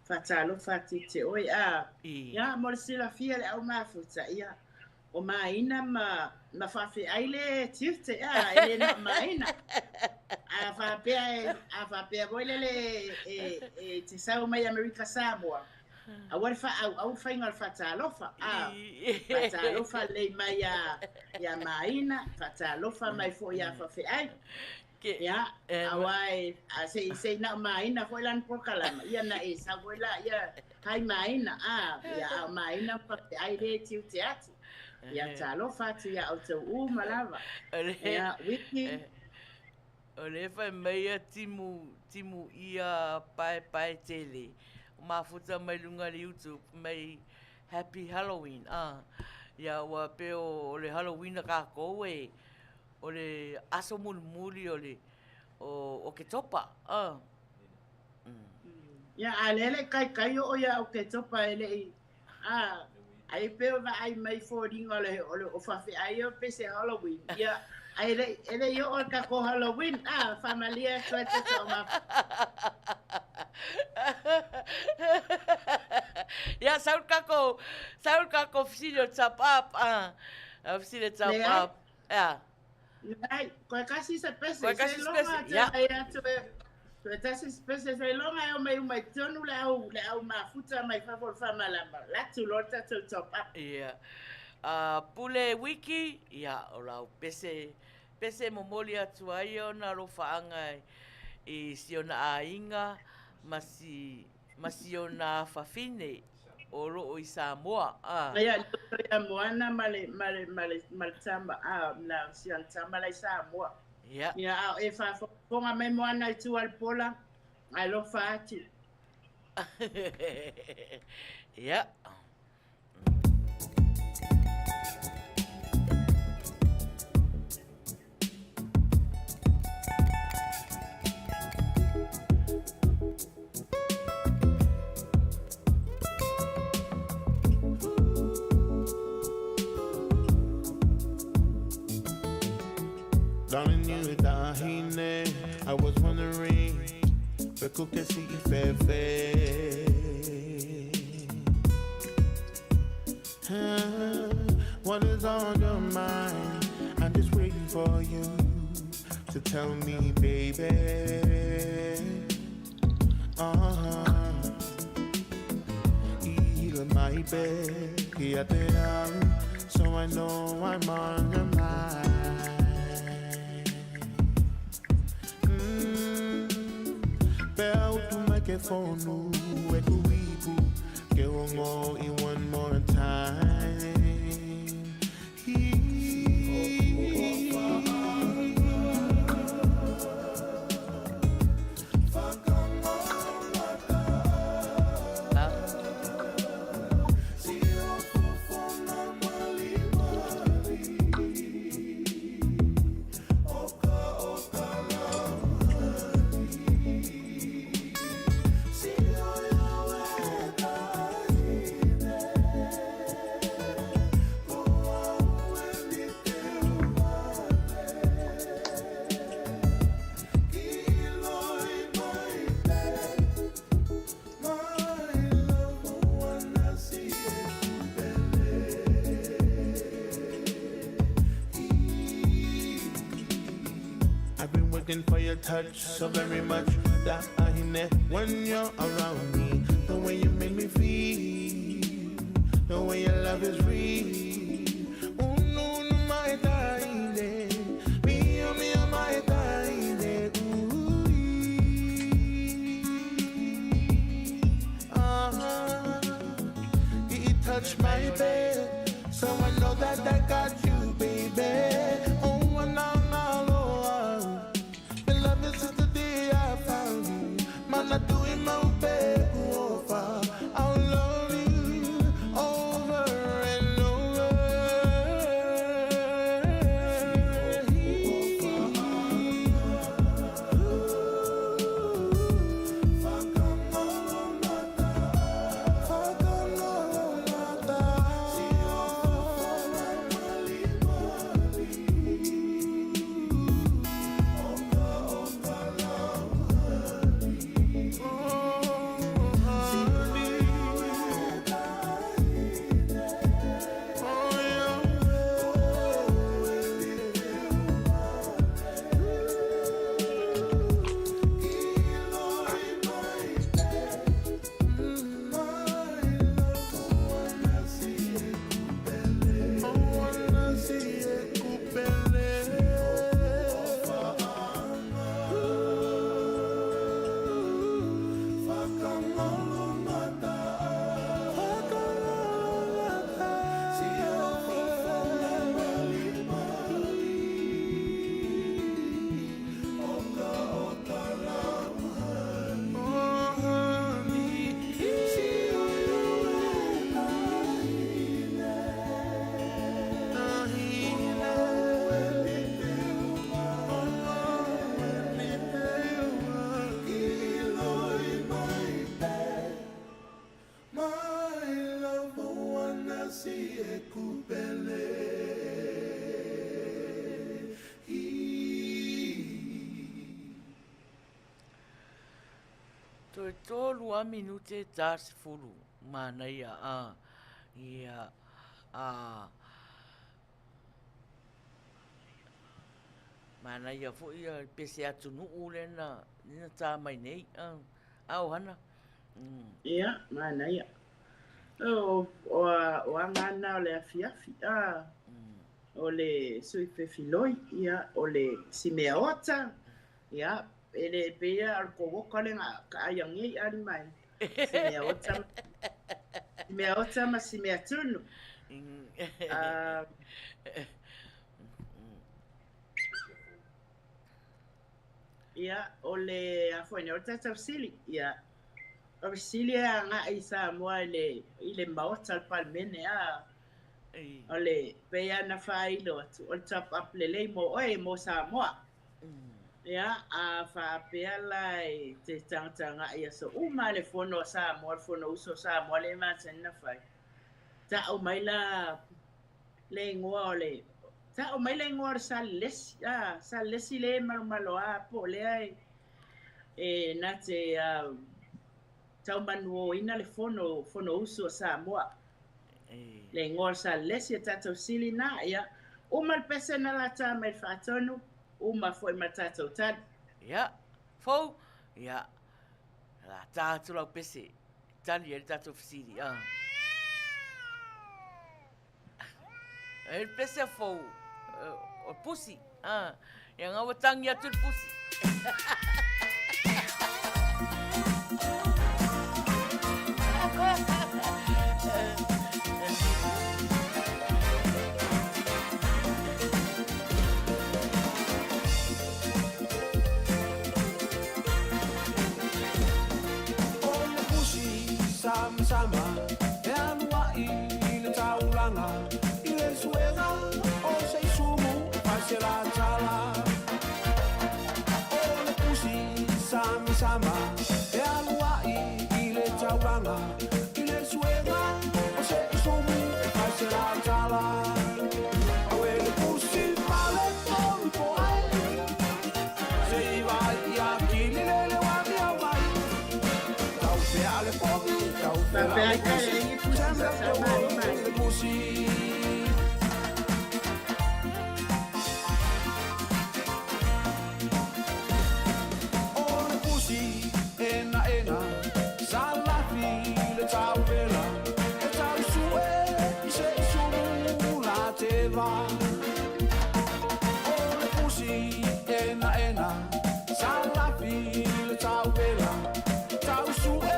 faatalofa atu i te oe. A, ia, mo le silafia le au mafuta, ia, o Maina ma, ma faafeai le tiute, a, e le na o Maina. A faapea, e, a faapea foi lele e, e, e te sau mai Amerika Samoa, aua le faaauau le faiga o le faatalofa, a, faatalofa lelei mai ia, ia Maina, faatalofa mai foi ia Faafeai. Ia, aua e, a, se i, se i na o Maina foi lana polokalama, ia na e sau foi la, ia, hai Maina, a, ia, a o Maina ma Faafeai le tiute atu. Ia, talofa atu ia outou uma lava. Ia, Wiki. O lea fai mai ia timu, timu ia paepae tele, mafuta mai luga le YouTube mai Happy Halloween, a, ia ua pei o le Halloween a kākou e, o le aso mulimuli o le o Oketopa, a. Ia, a lea le kaikai o ia Oketopa e le i, a, ai pei o vaai mai foliga o le, o le, o faafeai o pei se Halloween. Ia, ai le, e le i oo i kākou Halloween, a, faamalie atu ai te tau ma. Ia, sau le kākou, sau le kākou fesili o top up, a, fesili o top up. Ea. Leai, koe kasi se pese, Koe kasi se se longa pese, atu ia. ai atu e, toe tasi se pese se longa e o mai uma i tonu le au, le au mafuta mai fafo o le whamalama. Latu loa le tatou top up. Ia. Uh, pule wiki, ia, o lau pese, pese e momoli atu ai ona alofaaga i si ona aiga ma si, ma si ona afafine o loo i Samoa, a. Ia, le ia Moana ma le, ma le, ma le, ma le tama, a, na si ana tama la i Samoa. Ia. Ia, a o e faafogafoga mai Moana i tua i le pola, alofa atu. Ia. Darling, you dahine. I was wondering, but could see What is on your mind? I'm just waiting for you to tell me, baby. Uh-huh. Ila mai be, kia te au, so I know I'm on your mind. Pea utu mai ke fonu, e ku ipu, ke rongo i one more time. Looking for your touch so very much that I when you're around me. The way you make me feel, the way your love is real. Oh no, no, my darling, me, oh, me, oh, my darling. Ooh, uh-huh. You touch my bed, so I know that I got you, baby. Oh, and I'm all alone. The love is since the day I found you. Man, I do it my best. I'll love you over and over. My love, wanna see a Toe tolu a minute ta sefulu. Manaia, a. Ia, a. Manaia foi ia pese atunuu lena, lena tā mai nei, a. A ohana. Ia, manaia. O, o, o aga na o le afiafi, a. O le sui fefiloi, ia, o le simeota, ia, e le pea o le kowoka le ngā ka ai angi ali mai. Simeota, simeota ma simeatunu. Ah, ia, o le afoine, o le tātou sili, ia. O le sili e aga i Samoa i le, i le maota o le Palemene, a. O le pea na whailo atu, o le top up lelei mo oe mo Samoa. Ia, a whaapea la e te tangata ia so uma le fono o Samoa, le fono uso o Samoa le masani na whai. Ta o mai la le ingoa o le, ta o mai le ingoa o le Salesi, a, Salesi le malomalo a po lea e, e na te tau manuoina le fono, fono uso o Samoa. Le ingoa o le Salesi e tātou sili nā, ia. Uma le pese na la tā mai le whaatonu, uma foi ma tātou tali. Ia, fou, ia, la tā atu lau pese, tali e le tātou fesili, a. E le pese fou, o pusi, a, ia ngā ua tangi atu le pusi. O le pusi sama e alu ai i le taulaga i le suega o se isumu e fai se la tala. O le pusi sama e alu ai i le taulaga i le suega o se isumu e fai se la tala. Auē le pusi male tolu po ai se i vai ia kili le le wami au mai. Tau fea le pogi, tau fea Faapea le ai ka pusi, le pusi sem sa le sa mali mai. le pusi. tauvela E tausue i se isumu la te va O le pusi ena ena Sa lafi le tauvela Tausue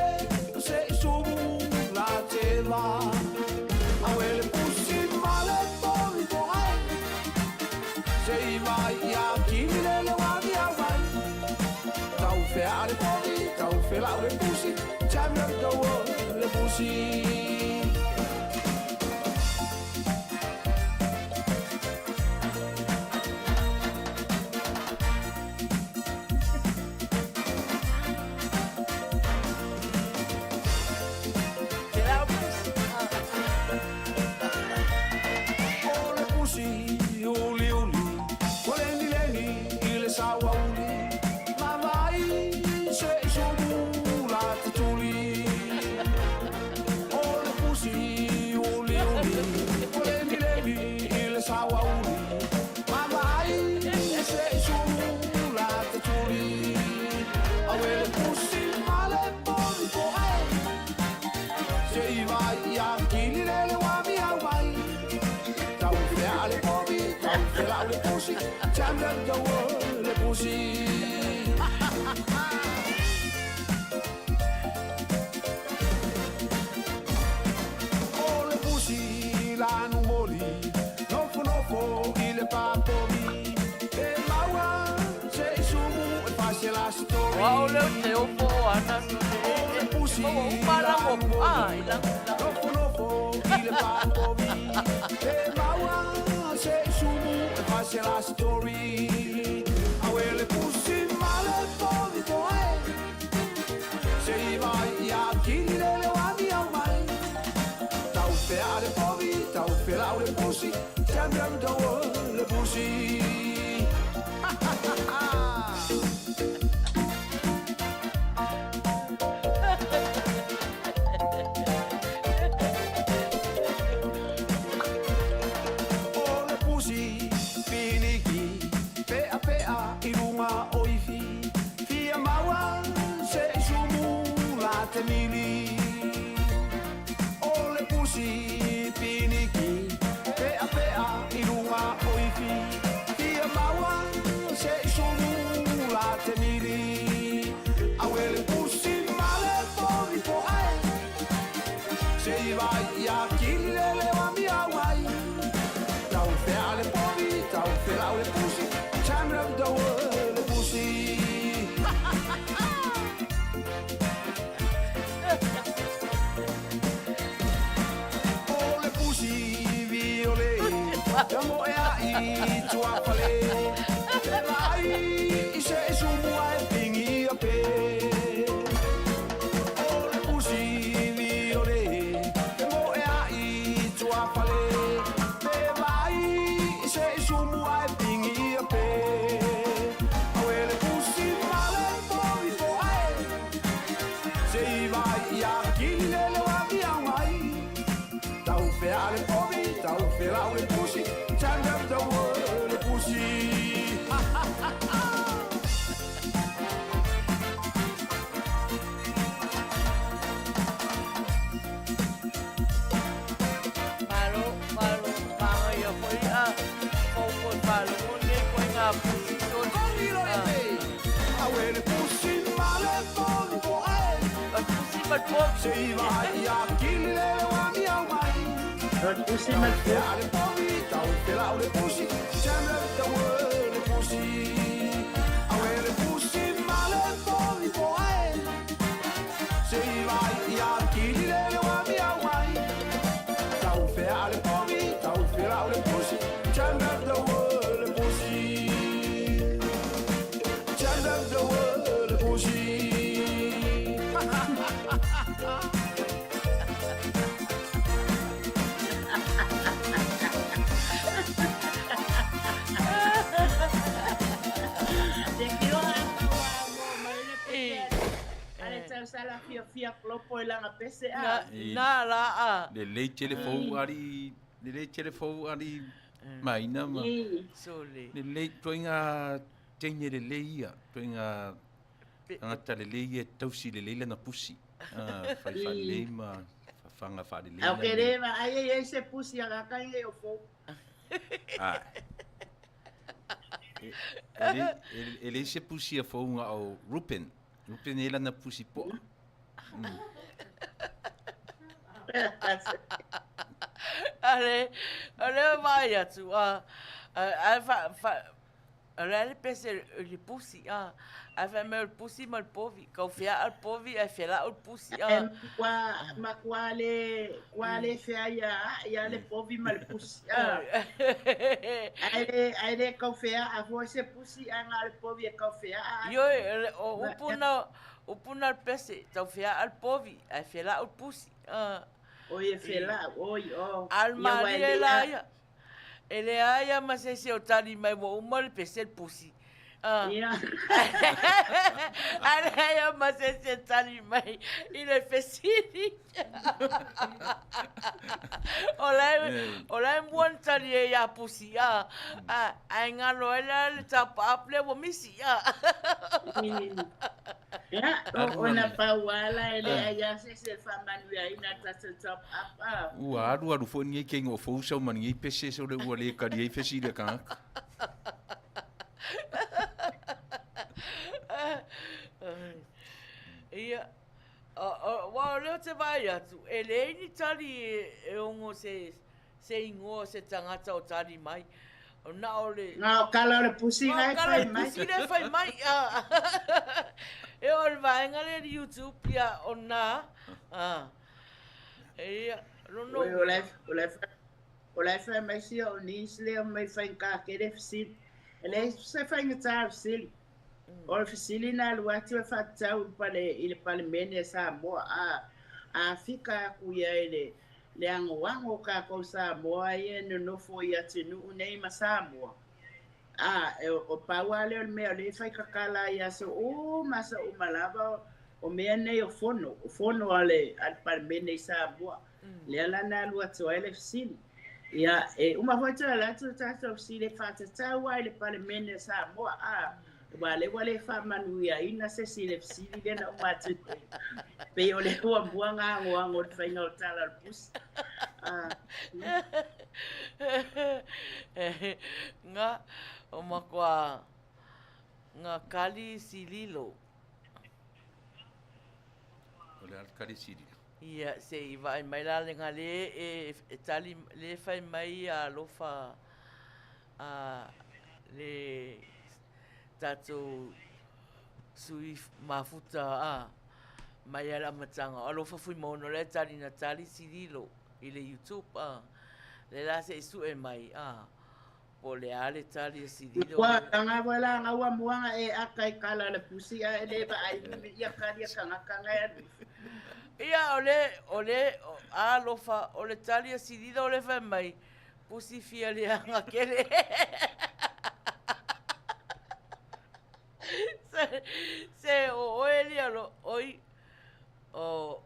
i se isumu la te va Awe le pusi male povi po ai Se i vai ia kini le le wani au mai Tau fea le povi, tau fela le pusi Champion the world le pusi. O le pusi uli uli, o leni leni i le sauauli. Mavai se i sumu la te tuli. O le pusi uli uli, o leni leni i le sauauli. Mavai se i sumu la te tuli. Awe le pusi male poli po ai. Se i vai ia kili lele wami au mai. Tau fea le povi, tau fela le pusi, champion the world le pusi. O le pusi la numoli, nofo nofo i le papovi. E maua se i sumu e fase la story. Wa o leo te opo o ana so O le pusi o uma la lango numoli, ah i lango nofo nofo i le papovi. E maua se i sumu e fase la story. Awe le pusi male povi po ai. Se i vai ia kini le le wami au mai. Tau fea le povi, tau fela le pusi, champion the world le pusi. O le pusi piniki, pea pea i lunga o ifi. Fia maua se i sumu la te mili. O le pusi piniki, pea pea i lunga o ifi. Fia maua se i sumu la te mili. Awe le pusi male povi po ai. Se i vai ia kili le le wami au mai. Tau fea le povi, tau fela le pusi, champion of the world le pusi. O le pusi viole, ka mo e ai tuafale. Te vai i se i sumu ai pingi a pe. O le pusi viole, ka mo e ai tuafale. Te vai i se i sumu ai pingi a pe. Awe le pusi male povi po ai. Se i vai ia kili le le wami au mai. Tau fea le povi, tau fela le pusi, champion of the world le pusi. Malo malo panga ia foi a fou foi malo o nei koe ngā pusi so Kongilo e pe, awe le pusi male povi po ai. Pusi ma povi. Se i vai ia kili le le wami au mai. Pusi Tau ma fea le povi, tau fela le pusi, champion of the world le pusi. Awe le pusi male povi po ai. Se i vai ia kili le le wami au mai. Tau fea le povi, tau fela le pusi, champion of the world le pusi. Champion of the world le pusi. Te kio a mo mai le pese. Ale tau sala fia fia klopo i langa pese a. Na la a. Le lei tele fou ari, le lei tele fou ari maina ma. Sole. Le lei toinga teine le lei ia, toinga tangata le lei ia tausi le lei lana pusi. Ah, fai faalelei ma fafaga faalelei. Ae ou te le vaai e i ai se pusi a tagata nei o fou. Ah. E leai se pusi a fou na o Rupen. Rupen e lana pusi poa. Ale, o lea vaai atu, a, ae fa, fa, o le a le pese i le pusi, a, ae fai mai o le pusi ma le povi, kau feaa le povi ae fela'u le pusi, a. E matua, matua le, kua le fea ia ia le povi ma le pusi, a. Ae le, ae le kau feaa foi se pusi, ae na o le povi e kau feaa ai. Ioe, o upu na, Upu na le pese, tau feaa le povi, ae fela'u le pusi. Oi e fela'u, oi, o. A o le malie la ia, e leai lava ma se isi o tali mai ua uma le pese le pusi. Ia. Ae leai lava ma se isi e tali mai i le fesili. O la e, o la e mua na tali ai ia Pusi, a, ae galo ai la le top up lea ua misi, a. Ia, o na pau ala e leai lava se isi e faamanuiaina tatou top up, a. Ua alualu foi lenei keiga o fou sau ma lenei pese sole ua le kali ai fesili a tagata. Ia, Aua o lea ou te vaai atu, e leai ni tali e ono se igoa o se tagata o tali mai. Na o le... Na o kala o le pusi lea e fai mai. Na o kala o le pusi lea e fai mai. E o le vaega lea i le YouTube, ia, o na. Ia, lona uiga. O la o la e fai mai sia o niece lea mai faigata tele fesili. E leai se faigata o fesili. O le fesili na alu atu e faatatau i le pale, i le Palemene a Samoa, a, a fika atu ia i le, le anoano o tatou Samoa ia e nonofo i atunuu nei ma Samoa, a, e, o pau lava lea o le mea o lea e fai tatala ai i aso uma aso uma lava o mea nei o fono, o fono a le, a le Palemene i Samoa. Lea la na alu atu ai le fesili. Ia, e uma foi toe alu atu le tatou fesili e faatatau lava i le Palemene a Samoa, a, aua o lea ua le faamanuiaina se isi i le fesili lea na uma atu nei. Pei o le muamua na anoano i le faiga o le tala o le pusi. Nga, o matua nga kali sililo. O le a le kali sililo? Ia, se i vaai mai la le le e tali, le fai mai ia alofa a le tatou sui mafuta a mai lava i le amataga. O Alofa Fuimaono lea e tali na tali Sililo i le YouTube a, lea la se i sue mai a. Po o le a le tali a Sililo. Ua tanga foi la nga ua mua nga e aka i kala le pusi a e le vaai mimi ia kali a kangaka nga e alu ifo. Ia o le, o le, alofa, o le tali a Sililo le fai mai, pusi fia leaga kele. Se, se o oe lia lo, oi, o,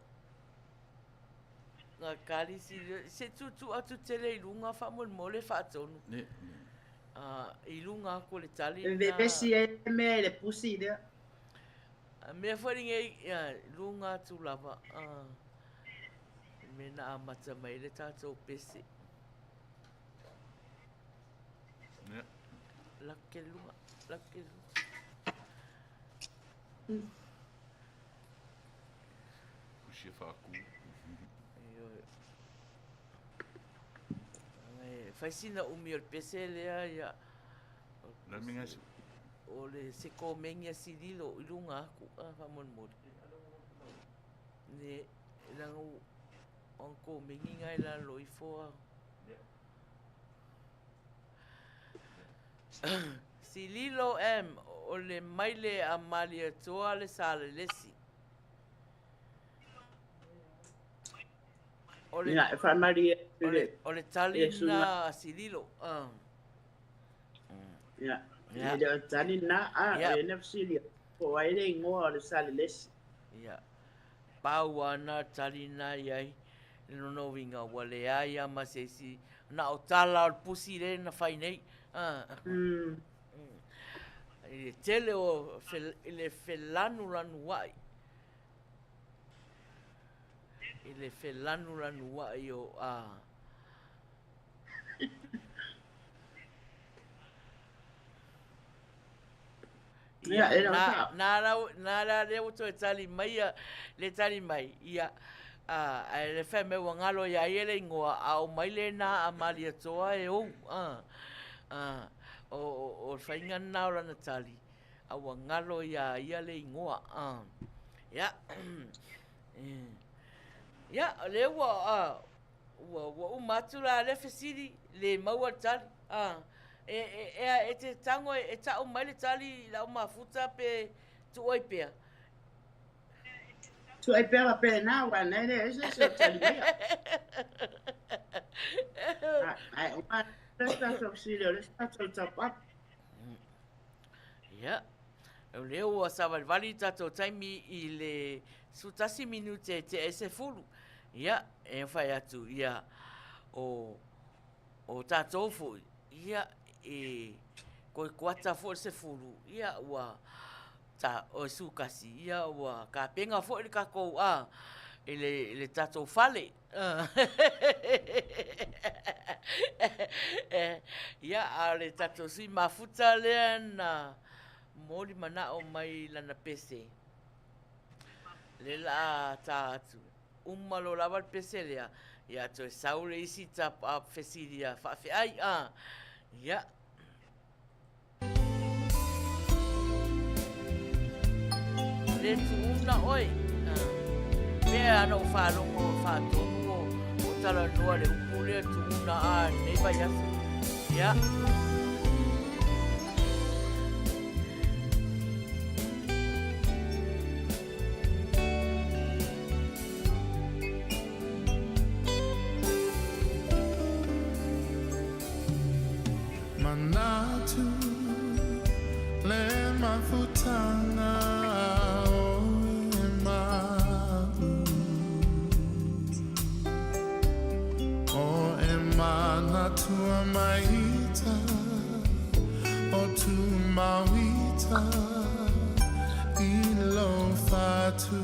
Nga kali si se tutu atu tele i lunga faamolemole faatonu. Ne. I lunga aku o le tali E vevesi ai le mea i le pusi lea. A mea foi lenei ia lunga atu lava i mea na amata mai le tatou pese. Ne. Lake lunga, lake lunga. Pusi e faaku. Ioe. Fai sina umi o le pese lea ia. La minga se. O le se komeni a Sililo i lunga aku a faamolemole. Ne leaga u o komeni nga i lalo ifo a. Sililo M o le maile a Malietoa le Salelesi. O le, Ia, e faamalie atu o i le, le, o le i tali le susuga. na a Sililo. Ia, Ia. e le o le tali lena, a, Ia. o lea na fesili atu, po o ai le igoa o le Salelesi. Ia. Pau ana tali na i ai le lona uiga ua leai lava ma se isi na o tala o le pusi lea na fai nei. I le tele o i le felanulanuai. I le felanulanua'i o a. Ia, e na, na, lau, na la lea ua toe tali mai ia, le tali mai, ia, a, ae le fai mai ua galo ia ia le ingoa, a o mai lena a Malietoa e ou, a, a, o, o, o le faiga lena o lana tali, a ua galo ia ia le ingoa, a, ia, ia, o lea ua, a, Ua, ua uma atu la lea fesili, le maua le tali. A, e, e, e, e te tago e, e ta'u mai le tali i lau mafuta pe tuu ai pea? Tuu ai pea faapena, aua na e leai se isi o tali maia. Ae uma le isi tatou fesili, o le isi tatou top up. Ia, o lea ua savalivali le tatou taimi i le 11 minute e tea ai 10. Ia, e fai atu, ia, o, o tatou foi, ia, e koekoata foi le 10, ia, ua, ta, o 11, ia, ua kapena foi le tatou, a, i le, i le tatou fale. Ia, a o le tatou sui mafuta lea na momoli manao mai i lana pese. Le la ta atu. Uma loa lava le pese lea, ia toe sau le isi tap up fesili a faafeai a. Ia. Le tuuna oe. Pea ana ou faalogo faatonu o, o talanoa le upu lea tuuna a lenei vaiaso. Ia. Manatu le mafutaga o e ma'u O e manatua maita o Tumauita i lou fatu.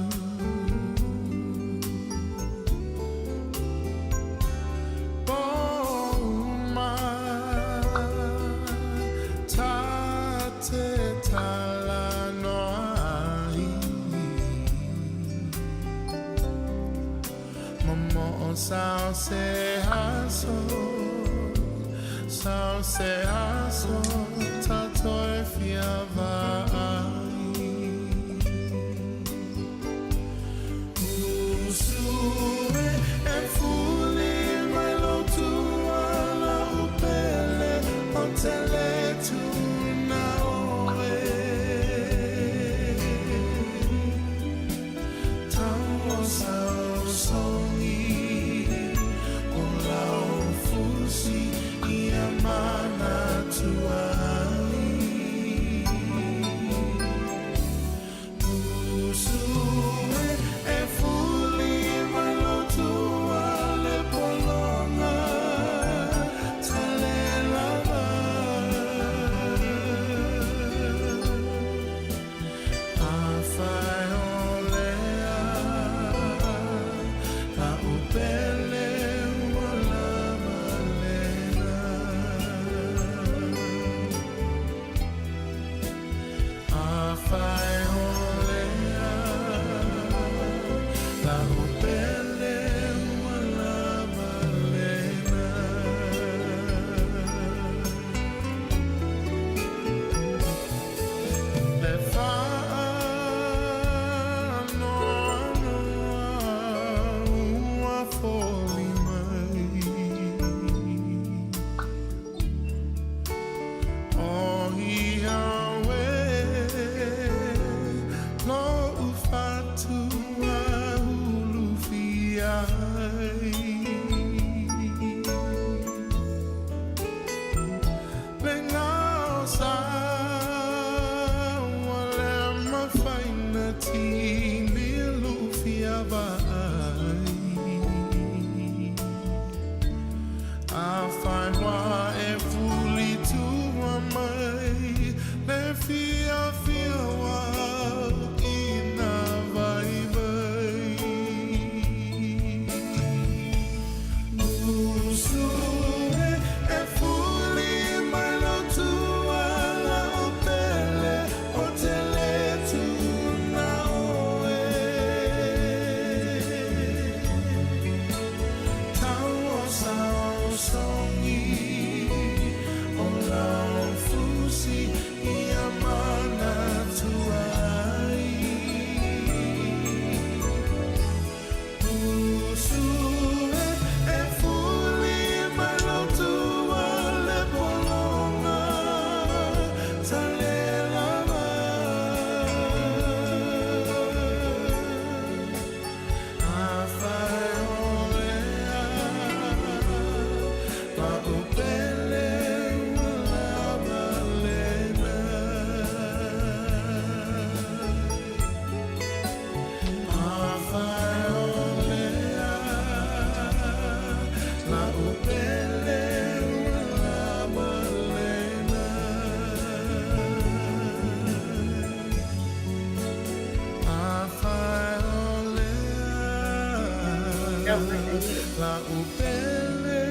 La'u pele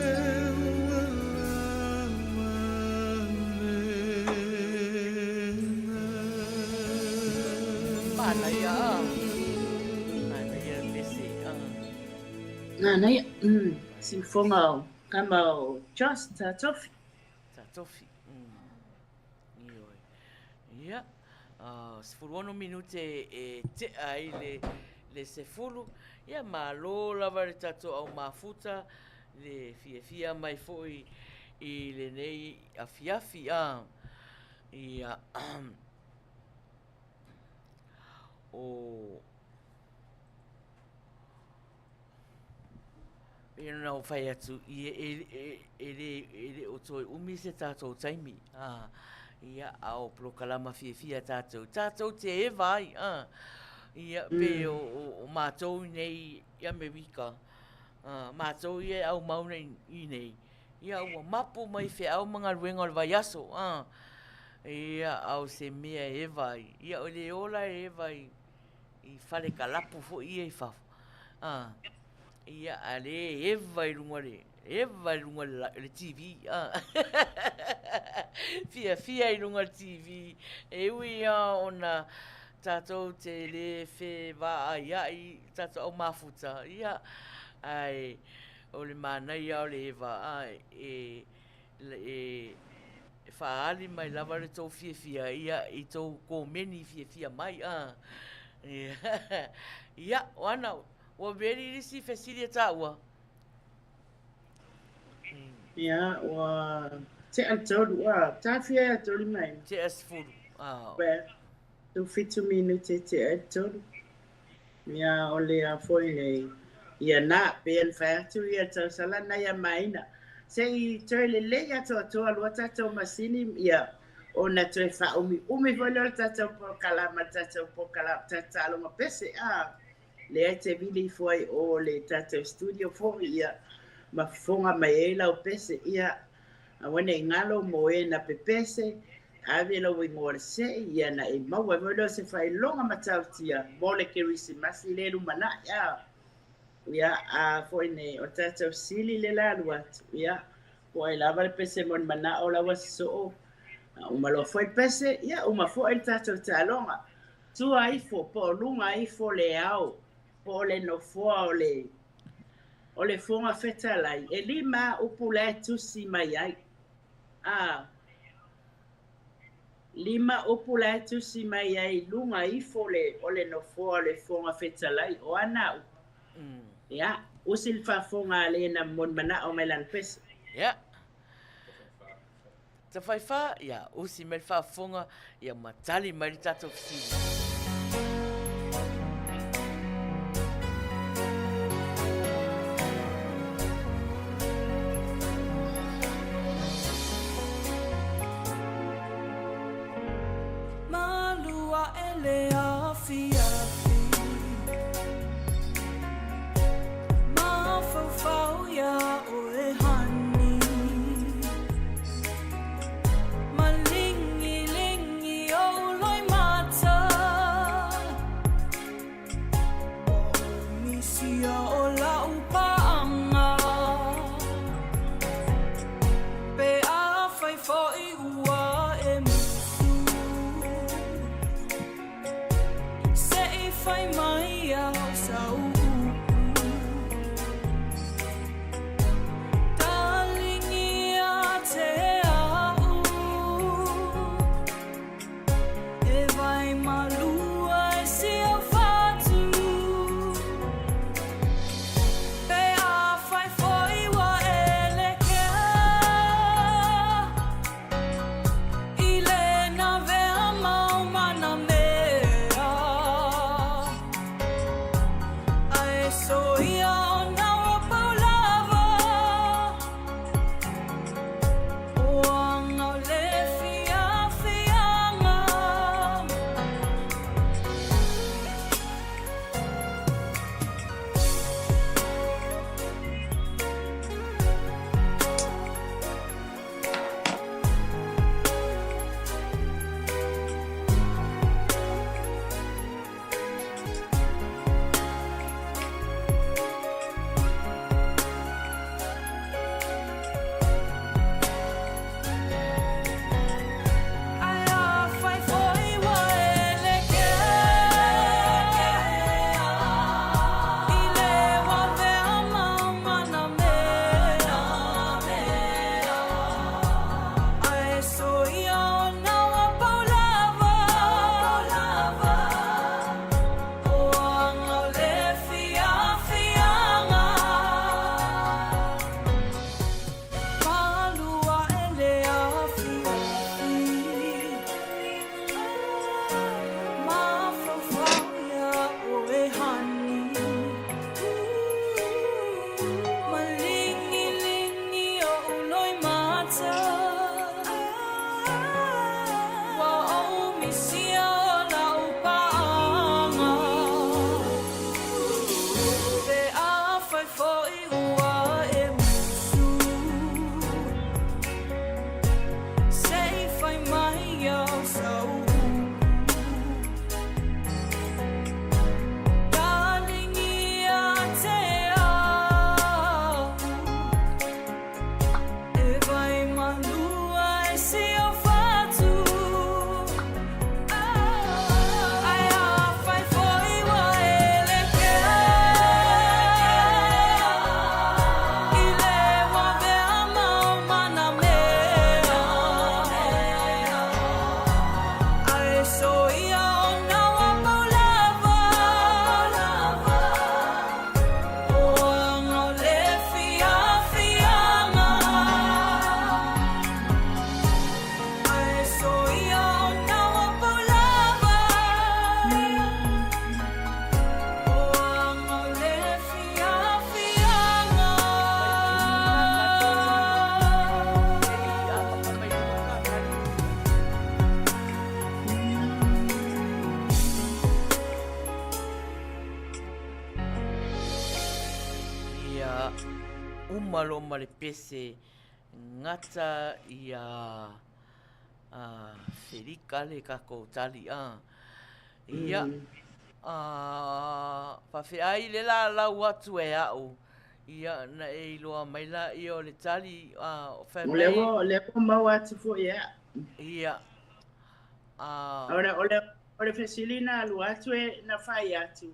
ua lava lena. Manaia a. Manaia le pese a. Manaia, siufoga o tama o Josh Tatofi. Tatofi, Ioe. Ia, 16 minute e tea ai le, le 10. Ia, malo lava le tatou au mafuta, le fiafia mai foi i lenei afiafi. A, ia, o... Pei ona ou fai atu, e, e, e, e, le, e le o toe umi se tātou taimi. A, ia, a o polokalama fiafia tātou. Tātou te eva ai, a. Ia, pe o, o, o mātou nei i Amerika, a, mātou ia e au mau nei i nei. Ia, ua mapu mai feau ma galuega o le vaiaso, a. Ia, a o se mea e eva ai. Ia, o le ola e eva i, i fale kalapu foi ia i fafo. A. Ia, a le eva i luga le, eva i luga le, le TV. Ah. Fiafia i luga le TV. E ui a ona tātou te le fevaaia'i tātou au mafuta. Ia, ai, o le manaia o le eva, ah, e, e, e faaali mai lava le tou fiafia ia i tou komeni fiafia mai. Ah. Ia, o ana, Ua ready le isi fesili a taua? Ia, ua tea le tolu, a, tafia ia tolu mai. Tea 10, a. Well, tu fitu minute tea ai le tolu. Ia, o le a foi nei, ia na, pe ana whai atu ia tausala na ia maina. Se i toe lelei atoatoa loa tatou masini, ia, ona toe whaumi umi foi lea o le tatou polokalama, le tatou polokalama, tatou taaloga pese, a. Lea e te vili ifo ai o le tatou studio foi ia ma fofoga mai ai lau pese ia aua nei galo mo e na pepese ave lou igoa le se'i ia na e maua ai foi lea o se faailoga matautia mo le Kerisimasi le lumanai a ia a foi nei o tatou sili le la alu atu ia po ai lava le pese mo le mana'o la ua sosoo uma loa foi le pese ia uma foi le tatou taaloga. Tua ifo, po o luga ifo le ao, po o le nofoa o le, o le Fofoga Fetalai, e lima upu la e tusi mai ai. A, lima upu la e tusi mai ai i luga ifo le, o le nofoa o le Fofoga Fetalai, o a na upu? Ia, usi le faafofoga a le na momoli manao mai lana pese. Ia. Tafaifa, ia usi mai le faafofoga, ia ma tali mai le tatou fesili. Ia, uma loa ma le pese gata ia a Felika le tatou tali a. Ia, a faafeai le lalau atu e a'u. Ia, na e iloa mai laia o le tali a o fai O lea mai. ua, o lea ua maua atu foi e a'u. Ia, a. O le, o le, o le fesili na alu atu e na fai atu,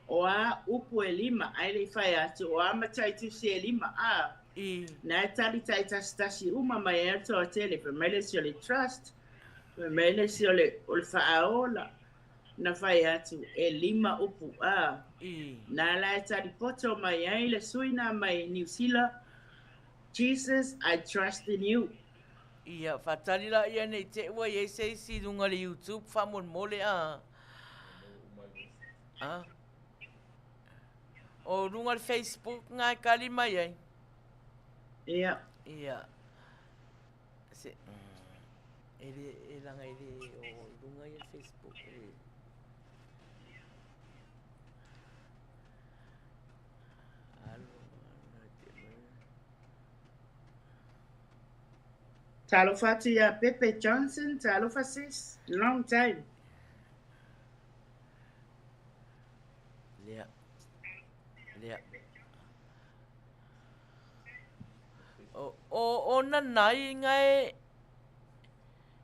o a upu e lima, ae le i fai atu, o a mataitusi e lima, a. I. Na e tali taitasitasi uma mai ai le toatele, fai mai le isi o le trust, fai mai le isi o le, o le faaola. Na fai atu, e lima upu, a. I. Na la e tali poto mai ai le sui na mai Niu Sila, Jesus, I trust in you. Ia, faatali laia nei te ua i ai se isi i luga o le YouTube faamolemole a. A. O luga o le Facebook nga e kali mai ai. Ia. Ia. Se, e le, e langa e le o luga ia Facebook. E. Alo, na te mai. Talofa atu ia Pepe Johnson, talofa sis, long time. Lea. Lea. O, o, o nanai nga e...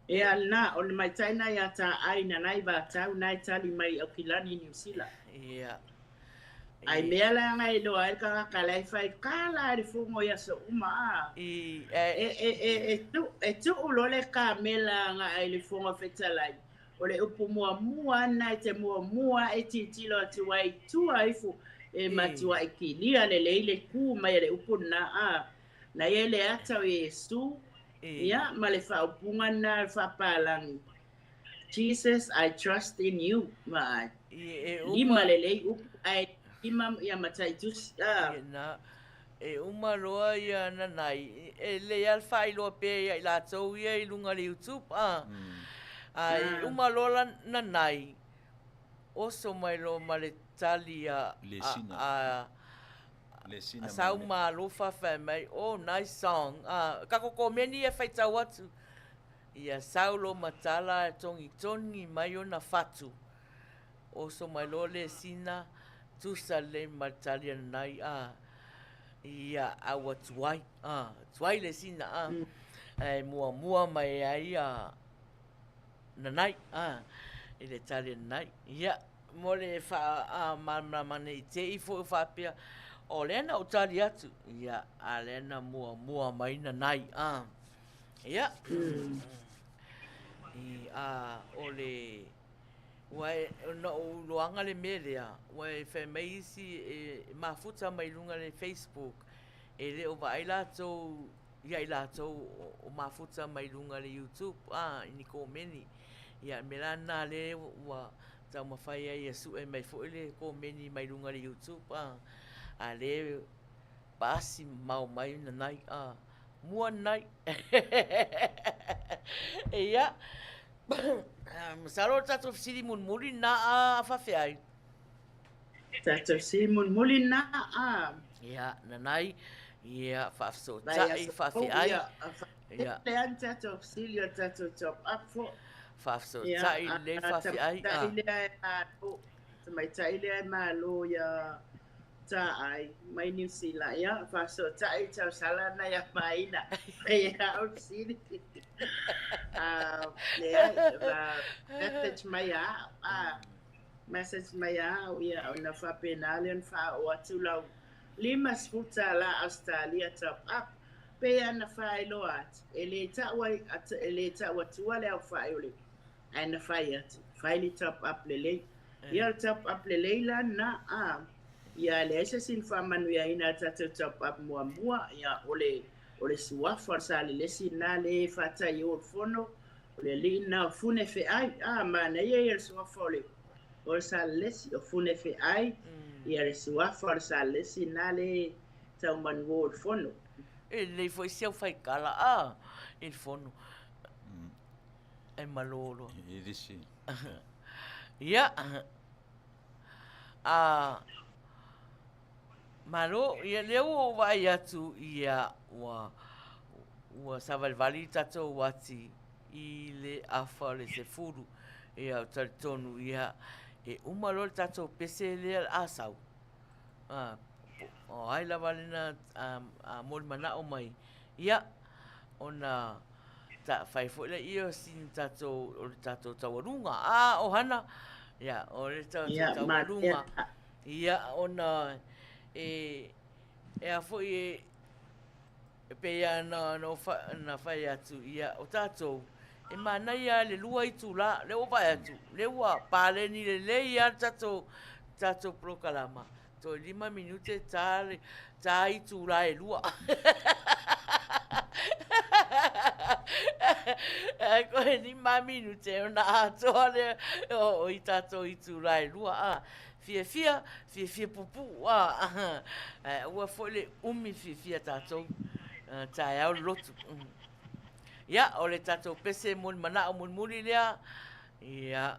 Ea na, o le maitai na ia ta ai na nai vatau na e tali mai Aukilani Niu Sila. Ia. Ai mea la nga e loa ai le kagaka la e fai ka la le fogo i aso uma a. I, e, e, e, e, tu, e tuu loa le kamela nga ai le fofoga fetalai. O le upu muamua na e te muamua e tilotilo atu ai i tua ifo e matuai kilia lelei le ku mai a le upu lena a. Na ia i le ata o Iesu, ia, ma le faaupuga lena a le faapalagi, Jesus, I trust in you. Vaai. Lima lelei upu ae lima ia mataitusi. A. Na, e uma loa ia nanai, e lelei lava le faailoa pea ia i latou ia i luga o le YouTube, a. A e uma loa la nanai, oso mai loa ma le tali a, a, a Saumalofa fai mai, oh, nice song. A, kako komeni e faitau atu. Ia Saulo matala e togitogi mai ona fatu. Oso mai loa le sina tusa lelei ma le tali ananai a ia a ua tuai a tuai le sina a ae muamua mai ai a nanai a i le tali ananai. Ia mo le faamalamalama nei te i foi faapea o lea na ou tali atu ia a lea na muamua mai nanai a. Ia. I, a, o le, ua e, na ou iloaga le mea lea, ua e fai mai isi e mafuta mai luga le Facebook, e le o vaai latou ia i latou o mafuta mai luga le YouTube, a, i ni komeni. Ia, mea la na le ua taumafai ai e sue mai foi le komeni mai luga le YouTube, a, a le paasi mamao mai nanai, a, Mua nai. Ia. Masalo o tatou fesili mulimuli na a faafeai. Tatou fesili mulimuli na a. Ia, nanai. Ia, faafesootai, faafeai. Ia. Le an tatou fesili o tatou top up fo. Faafesootai le faafeai. Tamaitai lea e malo ia Taai mai Niu Sila ia faasootai tausala na ia Maina ia o fesili leai message mai a a message mai a au ia ona faapena lea ona faaoo atu lau $50 Ausetalia top up pei lava na faailoa atu e le tau ai e le tau atua le aofai o le ae na fai atu, fai le top up lelei. Ia o le top up lelei la lena, a, ia e leai se isi na faamanuiaina i le tatou top up muamua, ia o le, o le suafa o le Salelesi lena lea e faataiō i le fono, o le alii lena o Funefeai, a, manaia ia le suafa o le, o le Salelesi, o Funefeai, ia le suafa o le Salelesi lena lea e taumanuō i le fono. E lelei foi si au faikala, a, i le fono. E malo loa. E lisi. Ia. A, Malo, ia lea ua ou vaai atu ia ua ua savalivali le tatou uati i le afa o le 10. Ia ou talitonu ia e uma loa le tatou pese lea o le a sau. A, o ai lava lena a molimanao mai, ia ona ta fai foi laia o sina tatou o le tatou taualuga. A, ohana, ia o le tatou Ia, taualuga. maea. Ia ona e e a foi e e pei lava ona na fai atu, ia o tatou e manaia lava le 2 itula, lea ua vaai atu, lea ua paleni lelei lava le tatou tatou polokalama, toe 5 minute ta le ta itula e 2. Ae toe 5 minute ona atoa lea o i tatou itula e 2 a. Fiafia, fiafia puupuu a, ae aua foi le umi fiafia tatou taeao le lotu. Ia, o le tatou pese moni manao mulimuli lea, ia,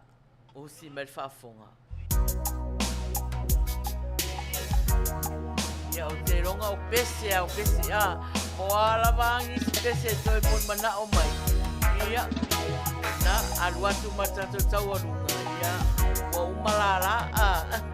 usi mai le faafofoga. Ia, ou te iloga o pese a, o pese a, po o a lava nisi pese e toe moni manao mai. Ia, na, alu atu ma le tatou taualuga, ia, ua uma lala, a.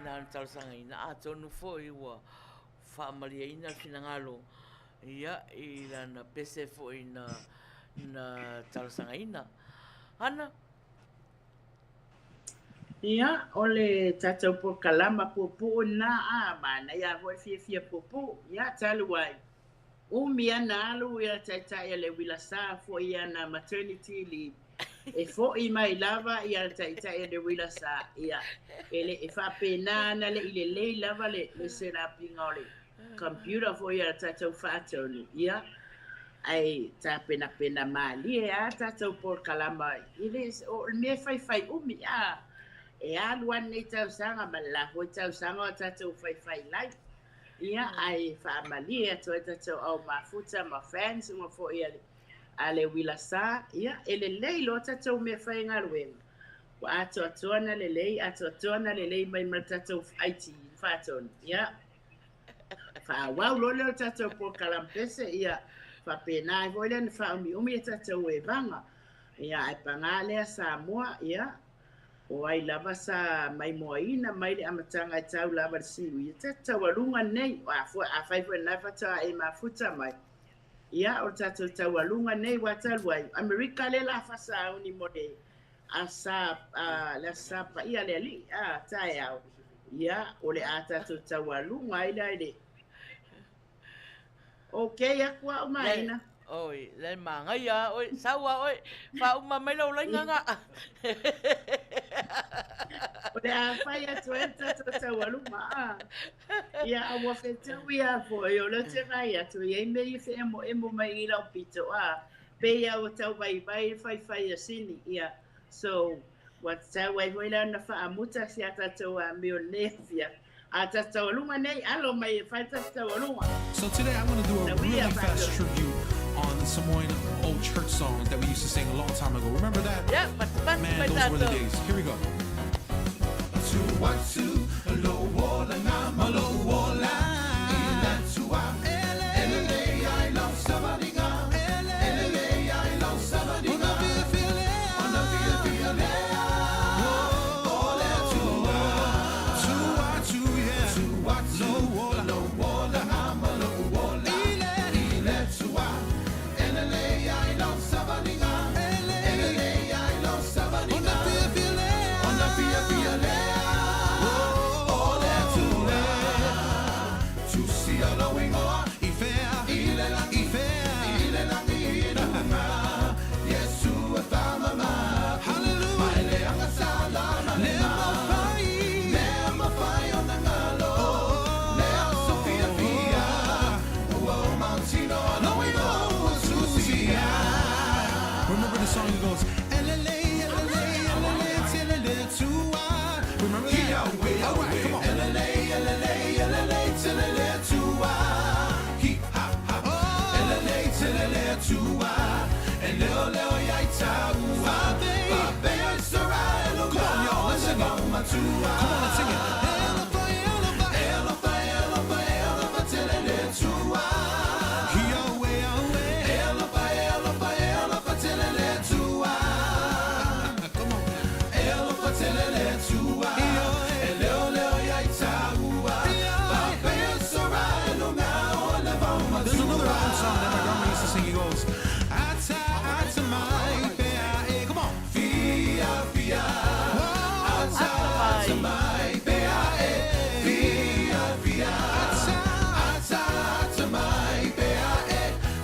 na ona talosagaina, atonu foi ua faamalieina le finagalo ia i lana pese foi na na talosagaina. Hana. Ia, o le tatou polokalama puupuu lena, a, manaia foi le fiafia puupuu. Ia, talu ai, umi lava na alu le taitai a le uila sa foi i ana maternity leave, e fo'i mai lava le taitai a le uila sa. Ia, e le e faapena ana le i lelei lava le le set up-iga o le computer foi a le tatou faatonu. Ia, ae tapenapena malie lava tatou polokalama e le o le mea e faifai umi a e alu lava lenei tausaga ma le la foi tausaga o tatou faifai live. Ia, ae faamalie atu ai tatou au mafuta ma fans uma foi a le a le uila sa. Ia, e lelei loa tatou mea faigaluega ua atoatoa na lelei, atoatoa na lelei mai ma le tatou IT faatonu. Ia, faaauau loa lea o le tatou polokalame pese, ia faapena ai foi lea ona faaumiumi e tatou evaga. Ia, ae paga lea Samoa, ia, o ai lava sa maimoaina mai le amataga e tau lava i le siuia, tatou taualuga nei, a foi, afai foi o lena faatoa e mafuta mai, ia, o le tatou taualuga nei ua talu ai, Amerika lea o le a fasauni mo le Asa, le Aso Sa Paia a le Alii, a, taeao, ia, o le a tatou taualuga ai la i le. Ok aku au Maina. Oi, le magaia a oe, sau a oe, faauma mai lau laina ga. O le a fai atu ai le tatou taualuga, a. Ia, a ua fetaui lava foi, o lea ou te vaai atu, e i ai mea ia feemoemo mai i lau pito, a. Pei lava ua tau vaivai le faifai a Sini, ia. So, ua tatau ai foi la ona faamuta si a tatou amio i lenei afiafi. A tatou taualuga nei, alo mai e fai le tatou taualuga. So today I'm gonna do a really fast tribute on the Samoan old church songs that we used to sing a long time ago. Remember that? Yeah, patipati Man, mai those were the tatou. days. Here we go. Remember the song that goes, Remember that? All right, come on. Come on, y'all, let's sing it. Come on, let's sing it. There's another old song that my grandma used to sing. He goes, Ata, ata mai, pea, e. Come on. Fia, fia. Ata, ata mai, pea, e. Fia, fia. Ata, ata, ata mai, pea, e.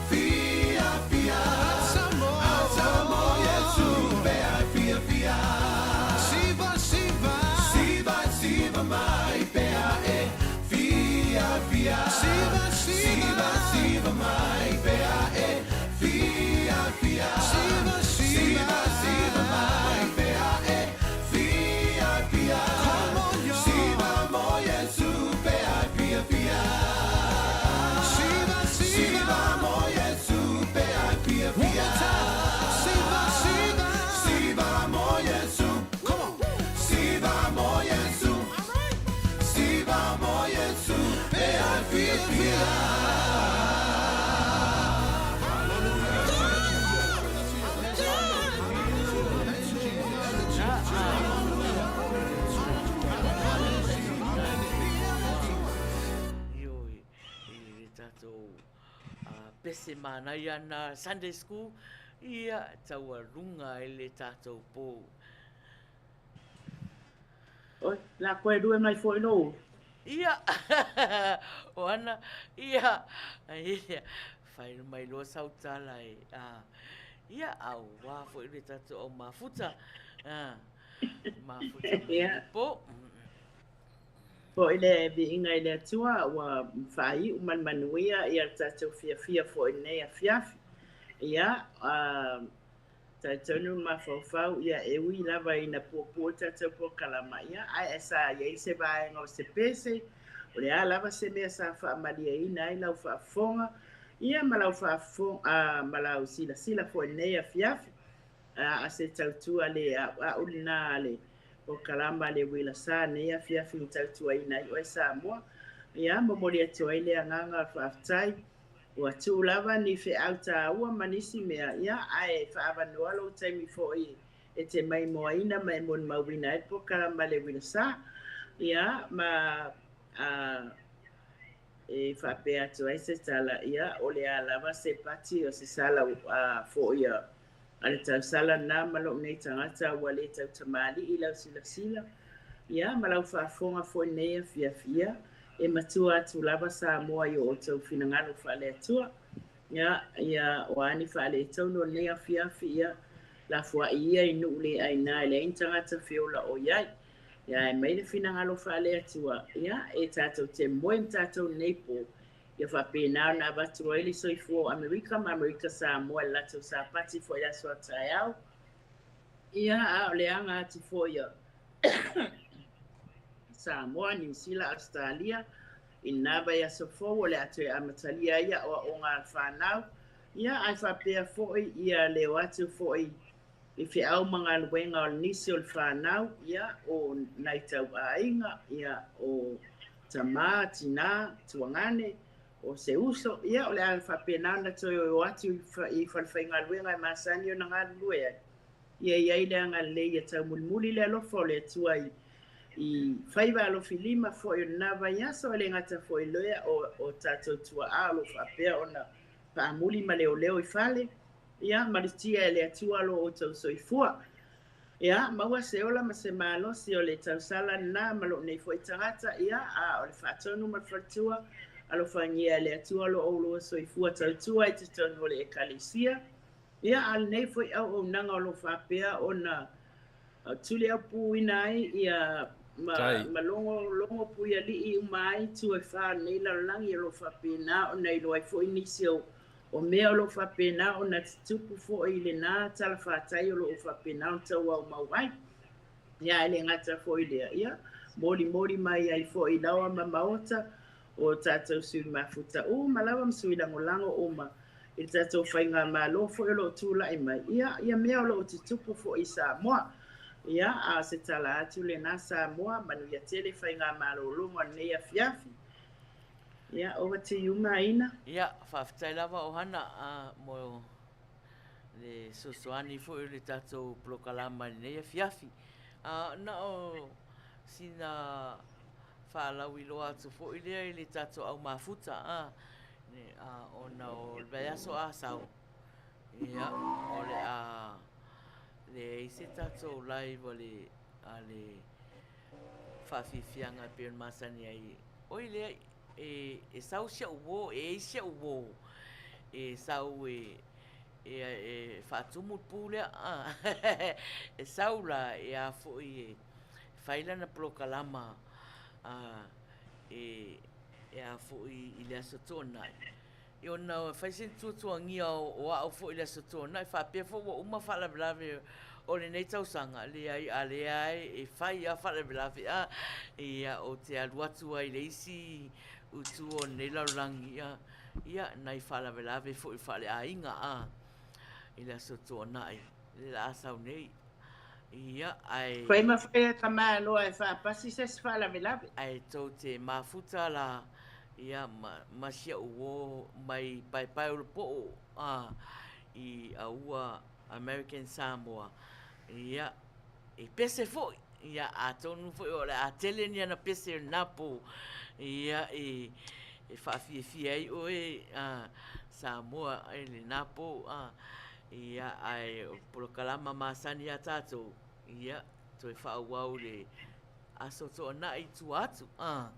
Fia, fia. Ata mo, ata mo, Yesu, pea, fia, fia. Siva, siva. Siva, siva mai, pea, e. Fia, fia. Siva, siva. Siva, mai, pea, e. Fia, fia. Siva, siva. Siva, mai, pea, e. Fia, fia. Come on, y'all. Siva, mo, Yesu, pea, fia, fia. Siva, siva. mo, Yesu, pea, fia, fia. Siva, siva. Siva, mo, Yesu. Come on. Siva, mo, Yesu. Siva, mo, Yesu, pea, fia, fia. tatou pese manaia na Sunday School, ia, taualuga ai le tatou po. Oi, la koe rue mai foi lou. Ia, o ana, ia, ia, whai mai loa sau tala e, a, ia, a wā foi le tatou au mafuta, a, mafuta ia. Po. Foi le viiga i le Atua ua faaiu ma le manuia ia le tatou fiafia foi i lenei afiafi. Ia, a, talitonu le mafaufau, ia e ui lava ina puupuu le tatou polokalama, ia, ae sa i ai se vaega o se pese, o le a lava se mea sa faamalieina ai lau faafofoga, ia ma lau faafofoga, a, ma lau silasila foi i lenei afiafi. A, a se tautua le a'ua'u lena a le polokalama a le Uila Sa nei afiafi na tautuaina ai oe Samoa. Ia, momoli atu ai le agaga o le faafetai. Ua tuu lava ni feau tāua ma nisi mea, ia, ae faaavanoa lou taimi foi e te maimoaina ma e molimauina ai le polokalama a le Uila Sa. Ia, ma, a, e faapea atu ai se tala, ia, o le a lava se pati o se sala a, foi a, a le tausala lena ma lou nei tagata ua le tautamalii i lau silasila, ia, ma lau faafofoga foi i lenei afiafi, ia, e matua atu lava Samoa i o outou finagalo faale-Atua. Ia, ia, o a ni faaletonu o lenei afiafi, ia, lafoai ia i nuu le aina e leai ni tagata feola o i ai. Ia, ae aumai le finagalo faale-Atua, ia, e tatou te moe ma tatou i lenei po, Ia faapena ona avatu ai le soifua o Amerika ma Amerika Samoa i le latou Sapati foi i le aso a taeao. Ia, a o le aga atu foi a Samoa, Niu Sila, Ausetalia, i lena vaiaso fou o le a toe amatalia ai aoaoga a le fanau, ia, ae faapea foi ia le o atu foi i feau ma galuega o nisi o le fanau, ia, o nai tauaiga, ia, o tama, tinā, tuagane, o se uso, ia, o le a faapena ona toe o atu i falefaigaluega e masani ona galulue ai. Ia i ai le agalelei ia taumulimuli le alofa o le Atua i i faiva alofilima foi o lena vaiaso, e le gata foi lea o, o tatou tuaa o lo o faapea ona paamuli ma leoleo i fale, ia, malutia e le Atua lo outou soifua. Ia, maua se ola ma se malosi o le tausala lena ma lou nei foi tagata, ia, a o le faatonu ma le faletua, alofagia e le Atua lo oulua soifua tautua i totonu o le Ekalesia. Ia, a o lenei foi auaunaga o lo o faapea ona tuliaupuina ai ia ma, ma logo, logo puialii uma ai itu e fā o lenei lalolagi, o lo o faapena ona iloa ai foi nisi o O mea o lo o faapena ona tutupu foi i lena talafatai o lo o faapena ona tauaumau ai. Ia, e le gata foi i lea, ia, molimoli mai ai foi i laoa ma maota o tatou sui mafuta uma lava ma sui lagolago uma i le tatou faigamalo foi o lo o tulai mai, ia, ia mea o lo o tutupu foi i Samoa. Ia, a o se tala atu lena Samoa, manuia tele faigamalologa o lenei afiafi. Ia, over to you Maina. Ia, faafetai lava Ohana mo le fesoasoani foi o le tatou polokalama i lenei afiafi. Na o sina faalauiloa atu foi lea i le tatou au mafuta, ona o le vaiaso a sau, ia, o le a leai se tatou live a le faafiafiaga e pei ona masani ai. Oi lea, e, e sau si au uō, e i ai si au uō e sau e, e, e faatumu le pu lea. E sau la e a foi e fai lana polokalama a, e, e a foi i le Aso Toonai. Ia ona fai sina tuatuagia o au foi i le Aso Toonai, faapea foi ua uma faalavelave o lenei tausaga, leai, a lea e fai lava faalavelave, a, ia, ou te alu atu ai i le isi utu o lenei lalolagi, ia, ia, nai faalavelave foi faaleaiga, a, i le Aso Toonai, le la a sau nei. Ia, ae. Fai ma fai a tamaloa e faapasi se isi faalavelave. Ae tou te mafuta la Ia, ma, ma si au uō mai paepae o le poʻo, a, i a ua American Samoa, ia, e pese foi, ia, atonu foi o le a tele ni ana pese o lena pō, ia, e, e faafiafia ai oe a Samoa i lena po a ia ae o polokalama masani a tatou ia toe faaauau le aso toanai i tua atu a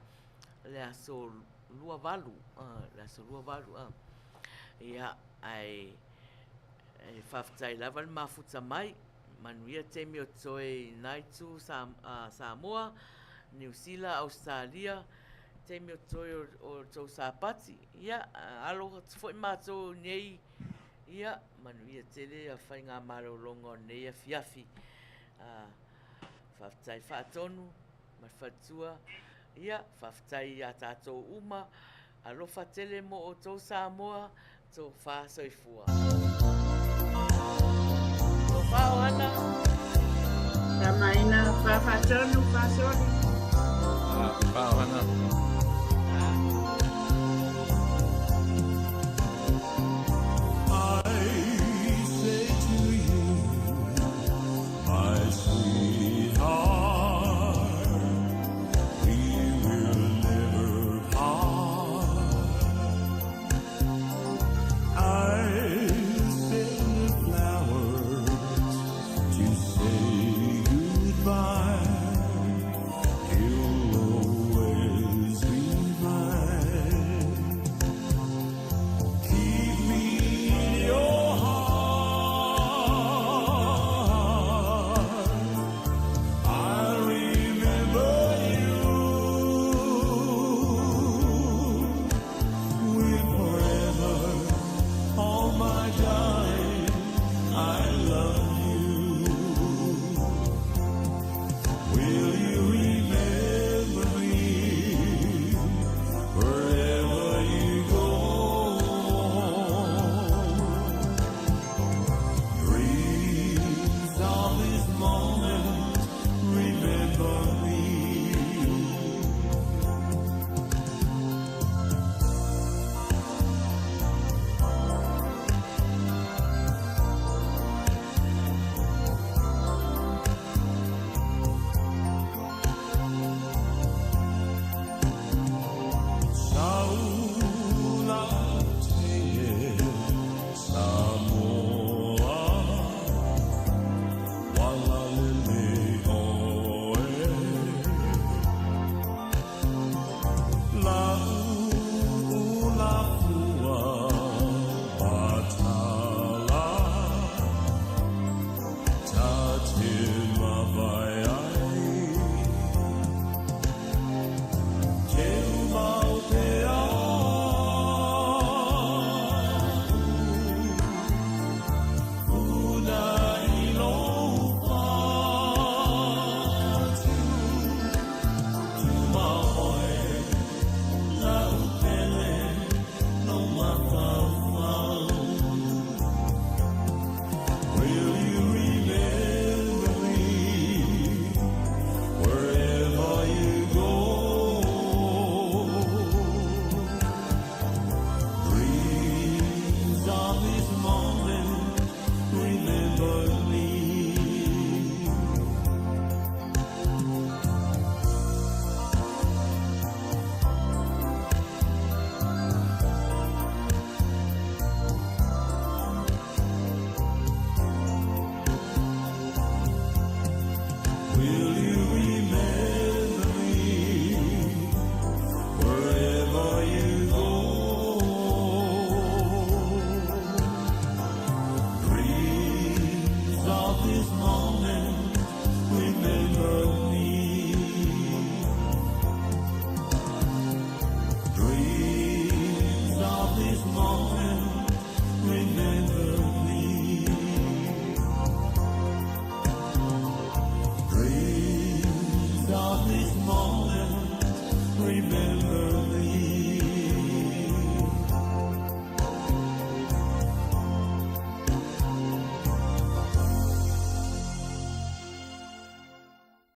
le aso 28 a le aso 28 a ia ae e faafetai lava le mafuta mai manuia taimi o toe i na itu sa, Samoa Niu Sila Ausetalia taimi o toe o tou sapati ia alo atu foi matou nei ia manuia tele a faigamalologa o lenei afiafi a faafetai faatonu ma le faletua ia faafetai ia tatou uma alofa tele mo outou Samoa tofa soifua tofa Ohana Tamaina, whawhatonu, whasori. Wha Ohana.